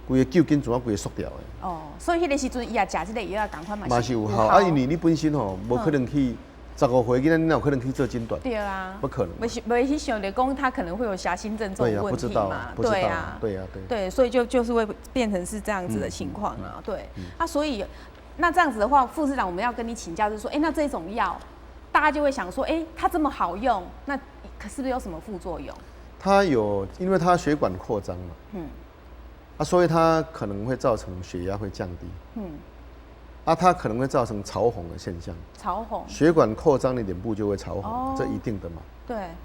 規个舊筋怎啊規个縮掉的。哦，所以彼个時陣伊也食這個藥仔仝款嘛。嘛是有效啊，因為你本身吼無可能去15歲囡仔，你哪有可能去做診斷？對啊，不可能。袂去想著講他可能會有狹心症這種問題嘛？對啊，對啊，對。對，所以就是會變成是這樣子的情況啊。對，啊，所以那這樣子的話，副市長我們要跟你請教，就是說，哎，那這種藥，大家就會想說，哎，它這麼好用，那可是不是有什麼副作用？它有，因為它血管擴張嘛，啊，所以它可能會造成血壓會降低，啊，它可能會造成潮紅的現象。潮紅。血管擴張，你臉部就會潮紅，這一定的嘛。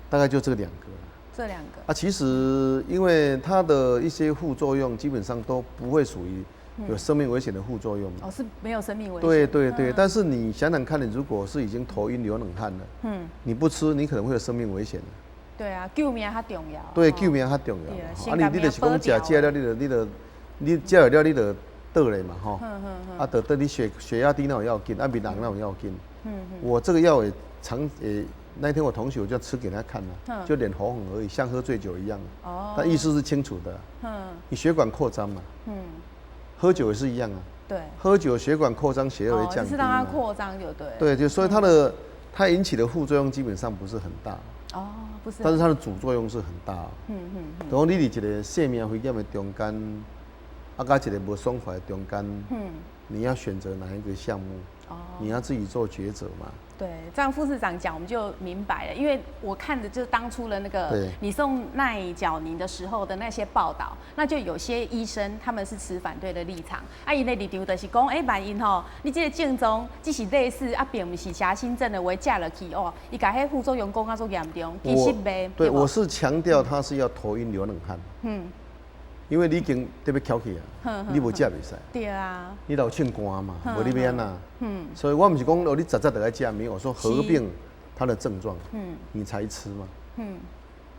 大概就這兩個。這兩個。啊，其實因為它的一些副作用，基本上都不會屬於有生命危險的副作用。哦，是沒有生命危險。對對對，但是你想想看，你如果是已經頭暈流冷汗了，你不吃，你可能會有生命危險。對啊，救命較重要。對，救命較重要。啊，你就是講食食了，你食了你就倒咧嘛，吼。啊，就等你血壓低那有要緊，啊面紅那有要緊。我這個藥也常也那天我同學我就吃給他看了，就臉紅紅而已，像喝醉酒一樣。但意思是清楚的。你血管擴張嘛。喝酒也是一樣啊。喝酒血管擴張，血壓會降低。是讓它擴張就對。對，就所以它引起的副作用基本上不是很大。哦，不是。但是它的主作用是很大。嗯。等於你佇一个生命危險的中間，啊，佮一個無爽快的中間，你要選擇哪一個項目？你要自己做抉擇嘛。對，這樣副市長講我們就明白了，因為我看的就是當初的那個你送奈皎寧的時候的那些報道，那就有些醫生他們是持反對的立場，啊，𪜶的立場就是講，欸，萬一吼，你這個症狀只是類似啊，並毋是狹心症的話，食落去哦，伊共彼副作用講甲足嚴重，其實袂。對，我是強調他是要頭暈流冷汗。因為你已經特別翹起啊，你無食袂使。你流凊汗嘛，無你欲按怎。所以我毋是講哦，你實在著愛食沒有，我說合併它的症狀，你才吃嘛。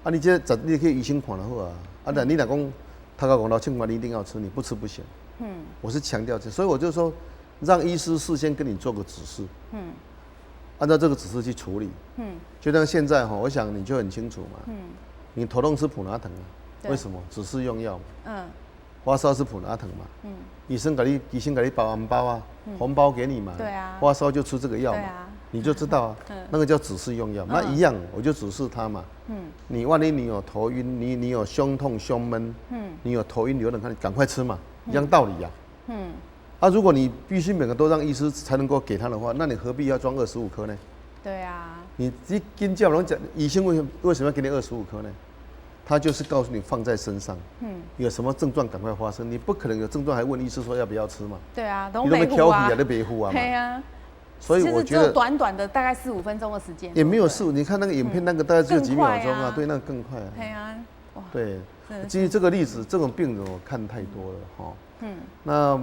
啊，你這實你去醫生看就好啊。啊，但你若講他講流凊汗，你一定要吃，你不吃不行。我是強調這，所以我就說，讓醫師事先跟你做個指示。按照這個指示去處理。就像現在哈，我想你就很清楚嘛。你頭痛吃普拿疼啊。為什麼？指示用藥嘛。發燒是普拿疼嘛。醫生共你包紅包啊，紅包給你嘛。發燒就吃這個藥嘛。你就知道啊，那個叫指示用藥。那一樣，我就指示他嘛。你萬一你有頭暈，你有胸痛、胸悶，你有頭暈流冷汗，你趕快吃嘛，一樣道理呀。啊，如果你必須每個都讓醫師才能夠給他的話，那你何必要裝25顆呢？對啊。你你跟教人講，醫生為什麼要給你二十五顆呢？他就是告訴你放在身上，有什麼症狀趕快發生，你不可能有症狀還問醫師說要不要吃嘛？對啊，你都沒挑剔啊，你別呼啊嘛。對啊。所以我覺得短短的大概四五分鐘的時間。也沒有四五，你看那個影片，那個大概只有幾秒鐘啊，對，那個更快啊。對啊。對，基於這個例子，這種病人我看太多了哈。那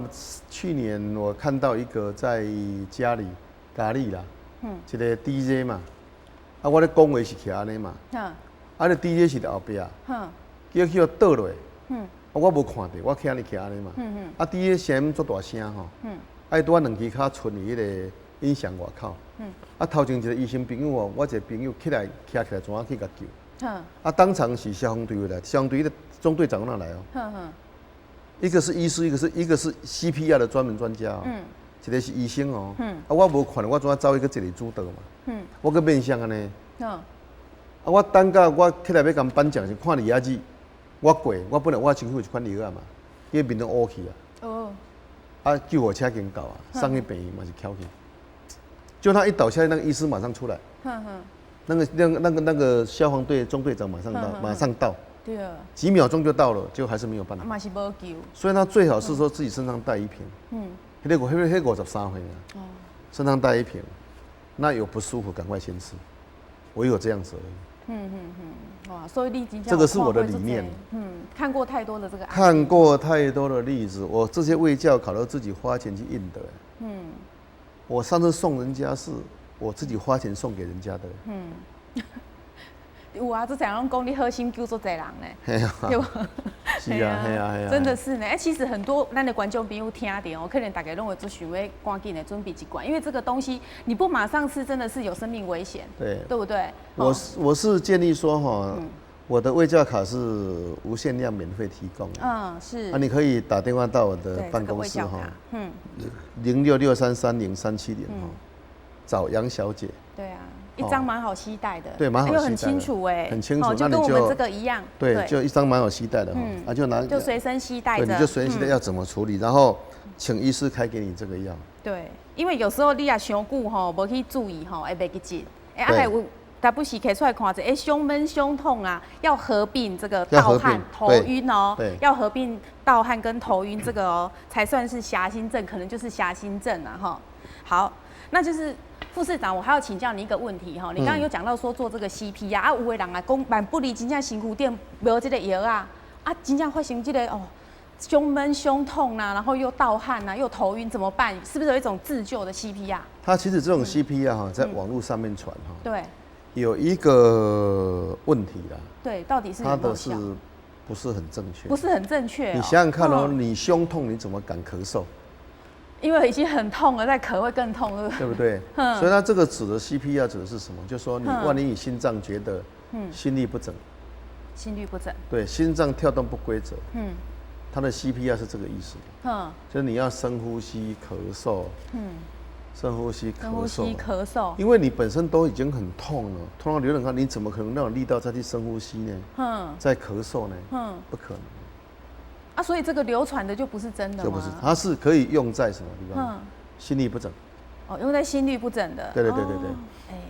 去年我看到一個在家裡咖喱啦，一個 DJ 嘛，啊，我咧講話是徛按呢嘛。啊！你 DJ 是佇後壁，叫去予倒落，啊，我無看著，我徛按呢徛按呢嘛。啊，DJ 聲音足大聲吼，啊，伊拄仔兩支跤伸佇彼個音響外口。啊，頭前一個醫生朋友哦，我一個朋友起來徛起來，怎仔去共救？啊，當場是消防隊來，消防隊的中隊長那來哦。一個是醫師，一個是 CPR 的專門專家哦。一個是醫生哦。啊，我無看，我怎仔走去閣一個主導嘛。我閣面向按呢。啊！我等到我起來欲共頒獎時，看佇遐子，我過，我本來我身軀有一款藥仔嘛，伊面攏烏去啊。啊，救護車已經到啊，送去病院嘛是翹去。就他一倒下來，那個醫師馬上出來。那個消防隊中隊長馬上到，馬上到。幾秒鐘就到了，就還是沒有辦法。嘛是無救。所以他最好是說自己身上帶一瓶。彼個53歲啊。身上帶一瓶，那有不舒服趕快先吃，唯有這樣子而已。哇，所以你真這個是我的理念。看過太多的這個。看過太多的例子，我這些衛教卡都自己花錢去印的。我上次送人家是我自己花錢送給人家的。有啊，這樣攏講你好心救足濟人呢。對無？是啊，係啊，係啊。真的是呢。哎，其實很多咱的觀眾朋友聽著哦，可能大家攏會足想欲趕緊來準備一罐，因為這個東西你不馬上吃，真的是有生命危險。對，對不對？我是建議說哈，我的衛教卡是無限量免費提供。啊，你可以打電話到我的辦公室哈，06633037哈，找楊小姐。對啊。一張蠻好攜帶的，對，蠻好攜帶的，很清楚哎，很清楚，就跟我們這個一樣，對，就一張蠻好攜帶的哈，啊，就拿就隨身攜帶，對，你就隨身攜帶要怎麼處理，然後請醫師開給你這個藥。對，因為有時候你也傷久吼，無去注意吼，會袂記得，哎，啊，還有，但不時摕出來看者，哎，胸悶、胸痛啊，要合併這個盜汗、頭暈哦，要合併盜汗跟頭暈這個哦，才算是狹心症，可能就是狹心症啊，哈。好，那就是。副市長，我還要請教你一個問題哈，你剛剛有講到說做這個 CPR 啊，有的人啊講，萬不離真正身軀頂無這個藥啊，啊，真正發生這個哦，胸悶、胸痛啊，然後又盜汗啊，又頭暈，怎麼辦？是不是有一種自救的 CPR？它其實這種 CPR 哈，在網絡上面傳哈，有一個問題啦。對，到底是它的是不是很正確？不是很正確。你想想看哦，你胸痛，你怎麼敢咳嗽？因為已經很痛了，再咳會更痛，對不對？對不對？所以它這個指的 CPR 指的是什麼？就是說你萬一你心臟覺得心律不整，心律不整，對，心臟跳動不規則，它的 CPR 是這個意思，就是你要深呼吸、咳嗽，深呼吸，深呼吸，咳嗽。因為你本身都已經很痛了，痛到流冷汗，你怎麼可能那種力道再去深呼吸呢？再咳嗽呢？不可能。啊，所以這個流傳的就不是真的。就不是，它是可以用在什麼地方？心律不整。哦，用在心律不整的。對對對對對。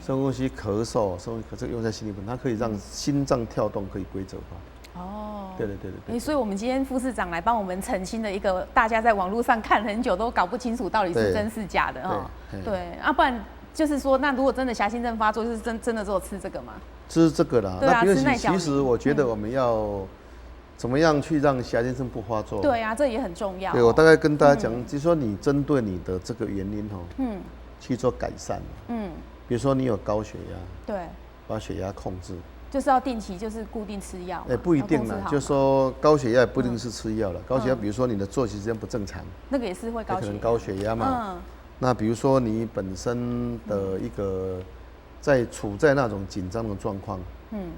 深呼吸咳嗽，深呼吸，這個用在心律不整，它可以讓心臟跳動可以規則化。哦，對對對對對。所以我們今天副市長來幫我們澄清了一個大家在網絡上看很久都搞不清楚到底是真是假的哦。對，啊，不然就是說，那如果真的狹心症發作，就是真的只有吃這個嗎？吃這個啦。對啊，吃耐其實我覺得我們要怎麼樣去讓狹心症不發作？對啊，這也很重要。對，我大概跟大家講，就是說你針對你的這個原因哦，去做改善。比如說你有高血壓，把血壓控制。就是要定期，就是固定吃藥。哎，不一定啦，就是說高血壓也不一定是吃藥了。高血壓，比如說你的作息時間不正常，那個也是會高，可能高血壓嘛。那比如說你本身的一個在處在那種緊張的狀況，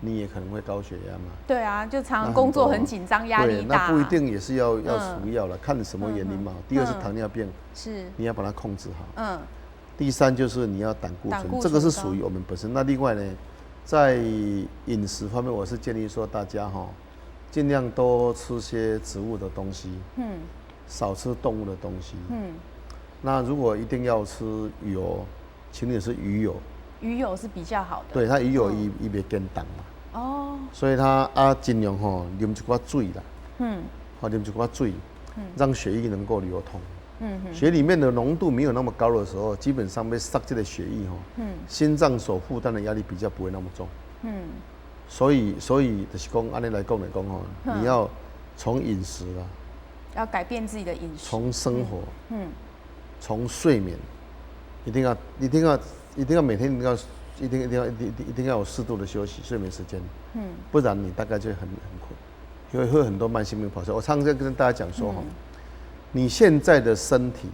你也可能會高血壓嘛。對啊，就常常工作很緊張，壓力大。那不一定也是要服藥了，看什麼原因嘛。第二是糖尿病，你要把它控制好。第三就是你要膽固醇，這個是屬於我們本身。那另外呢？在飲食方面，我是建議說大家哈，盡量多吃些植物的東西，少吃動物的東西，那如果一定要吃油，請你吃魚油，魚油是比較好的。對，它魚油伊袂堅凍嘛，哦，所以它啊盡量吼啉一寡水啦，好啉一寡水，讓血液能夠流通。血裡面的濃度沒有那麼高的時候，基本上被塞這個血液吼，心臟所負擔的壓力比較不會那麼重。所以就是講按呢來講來講吼，你要從飲食啊，要改變自己的飲食，從生活，從睡眠，一定要一定要一定要每天一定要一定一定要一定一定要有適度的休息睡眠時間，不然你大概就很苦，因為會很多慢性病跑出來。我常常跟大家講說哈，你現在的身體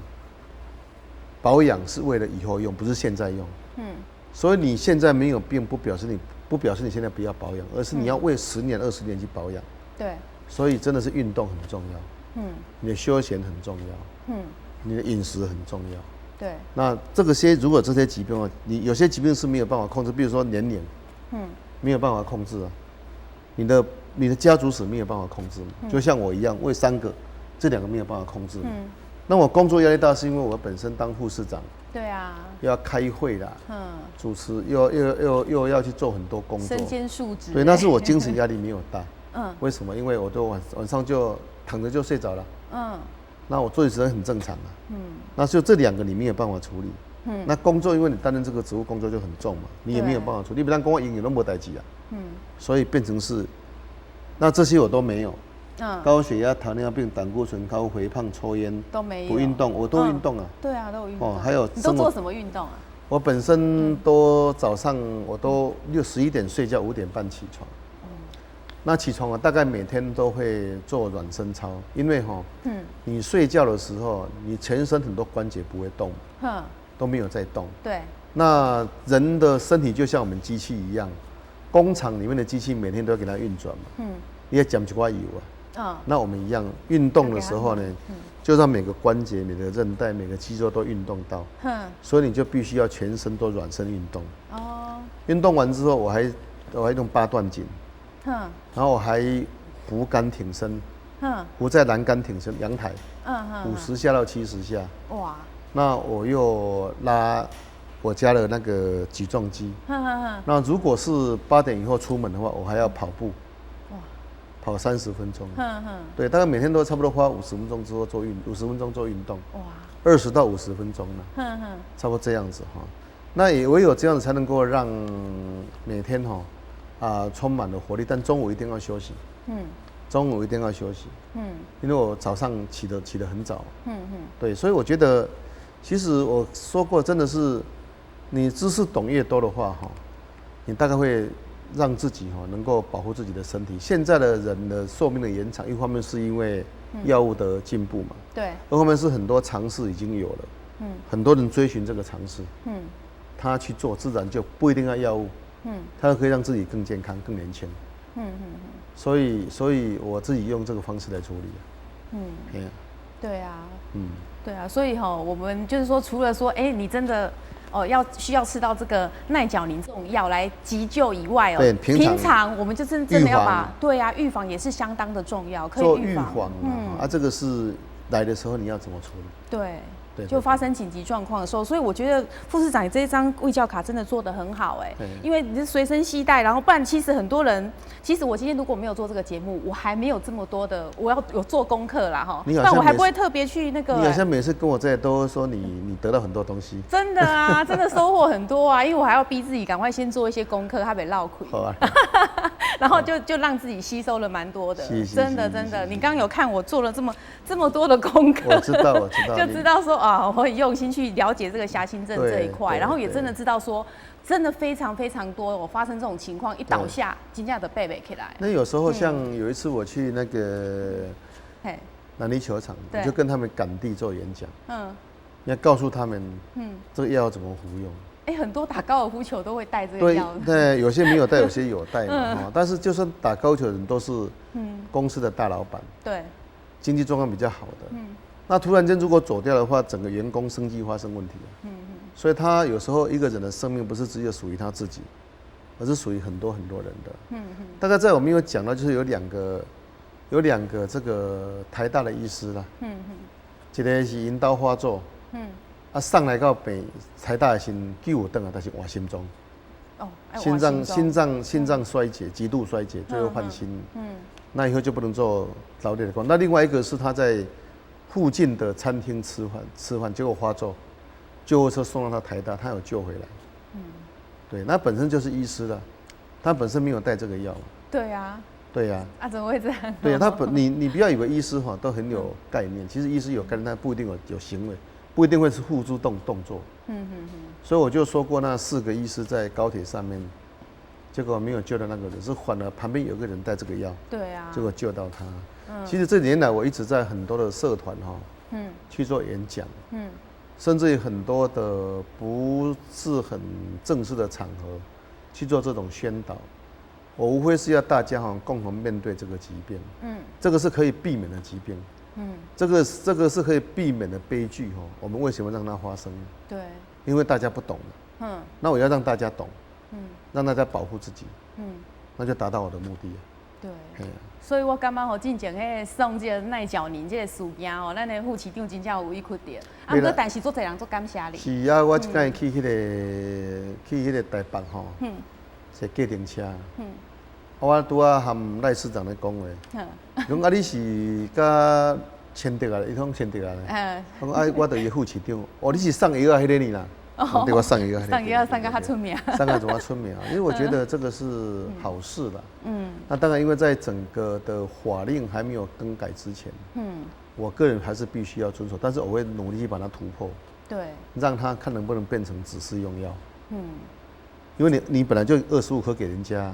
保養是為了以後用，不是現在用。所以你現在沒有病，不表示你現在不要保養，而是你要為10年、20年去保養。所以真的是運動很重要。你的休閒很重要。你的飲食很重要。那這個些如果這些疾病啊，你有些疾病是沒有辦法控制，比如說年齡，沒有辦法控制啊。你的家族史沒有辦法控制，就像我一樣，為三個。這兩個沒有辦法控制。那我工作壓力大，是因為我本身當副市長，又要開會啦，主持又要去做很多工作，身兼數職。對，那是我精神壓力沒有大。為什麼？因為我都晚上就躺着就睡着了。那我作息時間很正常啊。那就這兩個你沒有辦法處理。那工作，因為你擔任這個職務，工作就很重嘛，你也沒有辦法處理。你不然講我永遠都無代誌啊。所以變成是，那這些我都沒有。高血壓、糖尿病、膽固醇高、肥胖、抽菸都沒有，不運動，我都運動啊。對啊，都有運動。哦，還有你都做什麼運動啊？我本身都早上我都6、11點睡覺，5點半起床。那起床我大概每天都會做軟身操，因為哈，你睡覺的時候，你全身很多關節不會動，都沒有在動。那人的身體就像我們機器一樣，工廠裡面的機器每天都要給它運轉嘛。你要減一寡油啊。那我們一樣運動的時候呢，就讓每個關節、每個韌帶、每個肌肉都運動到。所以你就必須要全身都軟身運動。哦。運動完之後，我還用八段錦。然後我還扶桿挺身。扶在欄杆挺身，陽台。50下到70下。哇。那我又拉我家的那個舉重機。那如果是8點以後出門的話，我還要跑步。跑30分鐘，對，大概每天都差不多花五十分鐘之後做運，五十分鐘做運動，哇，20到50分鐘呢，差不多這樣子哈。那也唯有這樣子才能夠讓每天哈啊充滿了活力。但中午一定要休息，中午一定要休息，因為我早上起得很早，對，所以我覺得，其實我說過，真的是你知識懂越多的話哈，你大概會讓自己哈能夠保護自己的身體。現在的人的壽命的延長，一方面是因為藥物的進步嘛，二方面是很多常識已經有了，很多人追尋這個常識，他去做，自然就不一定要藥物，他可以讓自己更健康、更年輕，所以我自己用這個方式來處理，對啊，對啊，所以吼，我們就是說，除了說，欸，你真的哦要需要吃到這個耐久寧這種藥來急救以外哦，對，平常我們就真真的要把，對啊，預防也是相當的重要，可以做預防，啊，這個是來的時候你要怎麼處理？對。對，就發生緊急狀況的時候，所以我覺得副市長，你這一張衛教卡真的做得很好哎，因為你是隨身攜帶，然後不然其實很多人，其實我今天如果沒有做這個節目，我還沒有這麼多的，我要有做功課啦哈，但我還不會特別去那個。你好像每次跟我在都說你得到很多東西。真的啊，真的收穫很多啊，因為我還要逼自己趕快先做一些功課，還沒落虧。好啊。然後就讓自己吸收了蠻多的，真的真的。你剛剛有看我做了這麼多的功課，我知道我知道，就知道說啊，我很用心去了解這個狹心症這一塊，然後也真的知道說，真的非常非常多，我發生這種情況一倒下，真正就爬袂起來。那有時候像有一次我去那個南泥球場，我就跟他們趕地做演講，要告訴他們，這個藥要怎麼服用。欸，很多打高爾夫球都會帶這個藥。對，有些沒有帶，有些有帶嘛。但是就算打高爾夫球的人都是公司的大老闆，經濟狀況比較好的。那突然間如果走掉的話，整個員工生計發生問題。所以他有時候一個人的生命不是只有屬於他自己，而是屬於很多很多人的。大概在我們有講到，就是有兩個這個台大的醫師啦。一個是陰道發作。啊，送來到病台大的時救有轉來，但是換心臟。哦，心臟衰竭，極度衰竭，最後換心。那以後就不能做勞力的工。那另外一個是他在附近的餐廳吃飯，結果發作，救護車送到他台大，他有救回來。對，那本身就是醫師了，他本身沒有帶這個藥。對啊。對呀。啊，怎麼會這樣？對啊，他本你不要以為醫師哈都很有概念，其實醫師有概念，但不一定有行為。不一定會是付諸動作，所以我就說過，那四個醫師在高鐵上面，結果沒有救到那個人，是反而旁邊有個人帶這個藥，結果救到他。其實這幾年來，我一直在很多的社團哈，去做演講，甚至於很多的不是很正式的場合去做這種宣導。我無非是要大家哈共同面對這個疾病，這個是可以避免的疾病。這個是可以避免的悲劇哦。我們為什麼讓它發生？對，因為大家不懂。那我要讓大家懂，讓大家保護自己，那就達到我的目的。對，所以我感覺吼，進前彼個送這個耐久寧這個事件哦，咱的副市長真正有委屈著。啊，毋過但是足濟人足感謝你。是啊，我這擺去彼個台北吼，坐計程車。我拄仔和賴市長咧講話，講啊你是佮千德啊，伊講千德啊。我講啊，我著伊副市長，哦，你是送藥仔彼个呢啦。對，我送藥仔。送藥仔送甲較出名。送甲怎麼出名？因為我覺得這個是好事啦。那當然，因為在整個的法令還沒有更改之前，我個人還是必須要遵守，但是我會努力去把它突破。讓他看能不能變成指示用藥。因為你本來就25顆給人家。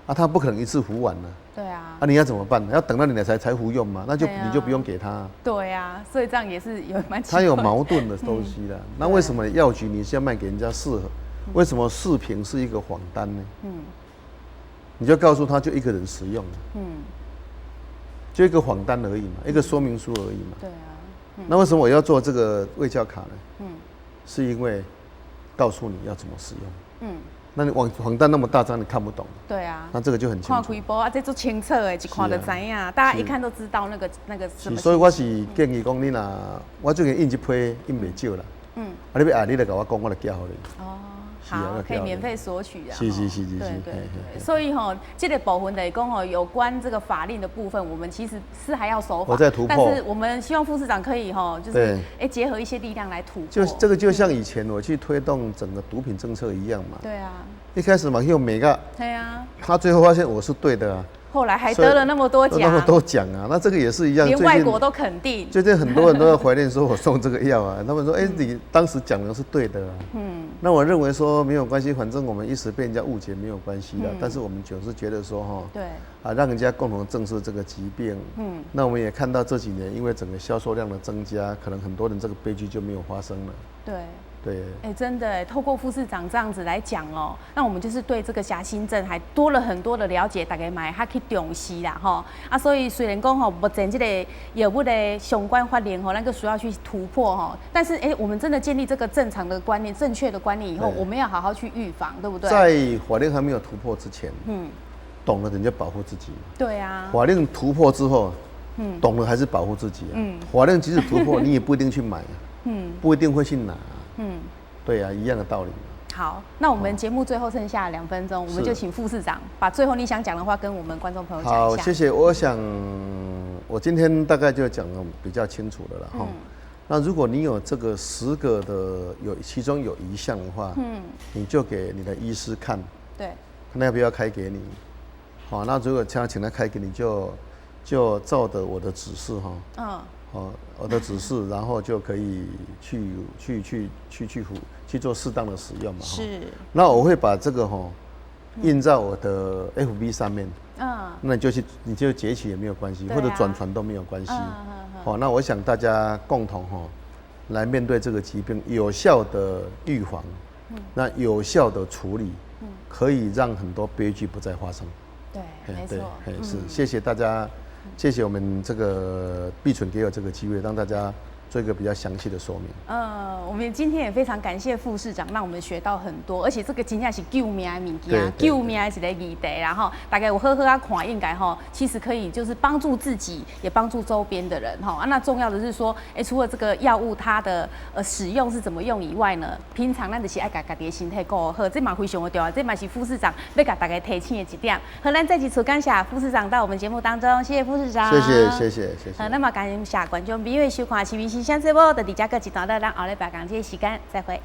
啊，他不可能一次服完呢。對啊。啊，你要怎麼辦？要等到你來才服用嘛？那就你就不用給他。對啊，所以這樣也是有蠻。他有矛盾的東西啦。那為什麼藥局你是要賣給人家四盒？為什麼四瓶是一個謊單呢？你就告訴他就一個人使用。就一個謊單而已嘛，一個說明書而已嘛。對啊。那為什麼我要做這個衛教卡呢？是因為告訴你要怎麼使用。那你網單那麼大張，你看不懂。對啊。那這個就很清楚。看開播啊，這足清楚的，一看就知影，大家一看都知道那個什麼。所以我是建議講，你若我最近印這批印袂少啦。啊，你欲愛，你來共我講，我來寄予你。哦，好，可以免費索取啊。是。對對對。所以吼，這個部分就是講吼，有關這個法令的部分，我們其實是還要守法。我在突破。但是我們希望副市長可以吼，就是哎結合一些力量來突破。就這個就像以前我去推動整個毒品政策一樣嘛。對啊。一開始嘛，用每個。對啊。他最後發現我是對的啊。後來還得了那麼多獎。那麼多獎啊，那這個也是一樣。連外國都肯定。最近很多人都在懷念說我送這個藥啊，他們說，哎，你當時講的是對的啊。那我認為說沒有關係，反正我們一時被人家誤解沒有關係的。但是我們總是覺得說哈，啊，讓人家共同正視這個疾病。那我們也看到這幾年，因為整個銷售量的增加，可能很多人這個悲劇就沒有發生了。對。對。哎，真的，透過副市長這樣子來講哦，那我們就是對這個狹心症還多了很多的了解，大家嘛會較去重視啦，吼啊，所以雖然講吼，目前這個藥物的相關法令吼，那個需要去突破吼，但是哎，我們真的建立這個正常的觀念、正確的觀念以後，我們要好好去預防，對不對？在法令還沒有突破之前，懂了人就保護自己。法令突破之後，懂了還是保護自己啊。法令即使突破，你也不一定去買，不一定會去拿。對啊，一樣的道理。好，那我們節目最後剩下2分鐘，我們就請副市長把最後你想講的話跟我們觀眾朋友講一下。好，謝謝。我想我今天大概就講的比較清楚了啦。哈，那如果你有這個10個的有其中有一項的話，你就給你的醫師看，看他要不要開給你。好，那如果他請他開給你就照着我的指示哈。哦，我的指示，然後就可以去做適當的使用嘛。那我會把這個哈印在我的 FB 上面。那你就去，你就截取也沒有關係，或者轉傳都沒有關係。好，那我想大家共同哈來面對這個疾病，有效的預防，那有效的處理，可以讓很多悲劇不再發生。對，沒錯。是，謝謝大家。謝謝我們這個碧純給我這個機會，讓大家做一個比較詳細的說明。我們今天也非常感謝副市長，讓我們學到很多，而且這個真正是救命的物件，救命的一個議題啦吼。大家有好好仔看，應該吼，其實可以就是幫助自己，也幫助周邊的人吼。啊，那重要的是說，哎，除了這個藥物它的使用是怎麼用以外呢，平常咱就是愛共家己的身體顧好，這嘛非常的重要，這嘛是副市長欲共大家提醒的一點。好，咱再一次感謝副市長到我們節目當中，謝謝副市長。謝謝謝謝謝謝。好，那麼感謝觀眾朋友收看《市民新聲節目》，就佇遮閣一段落，咱後禮拜仝這個時間再會。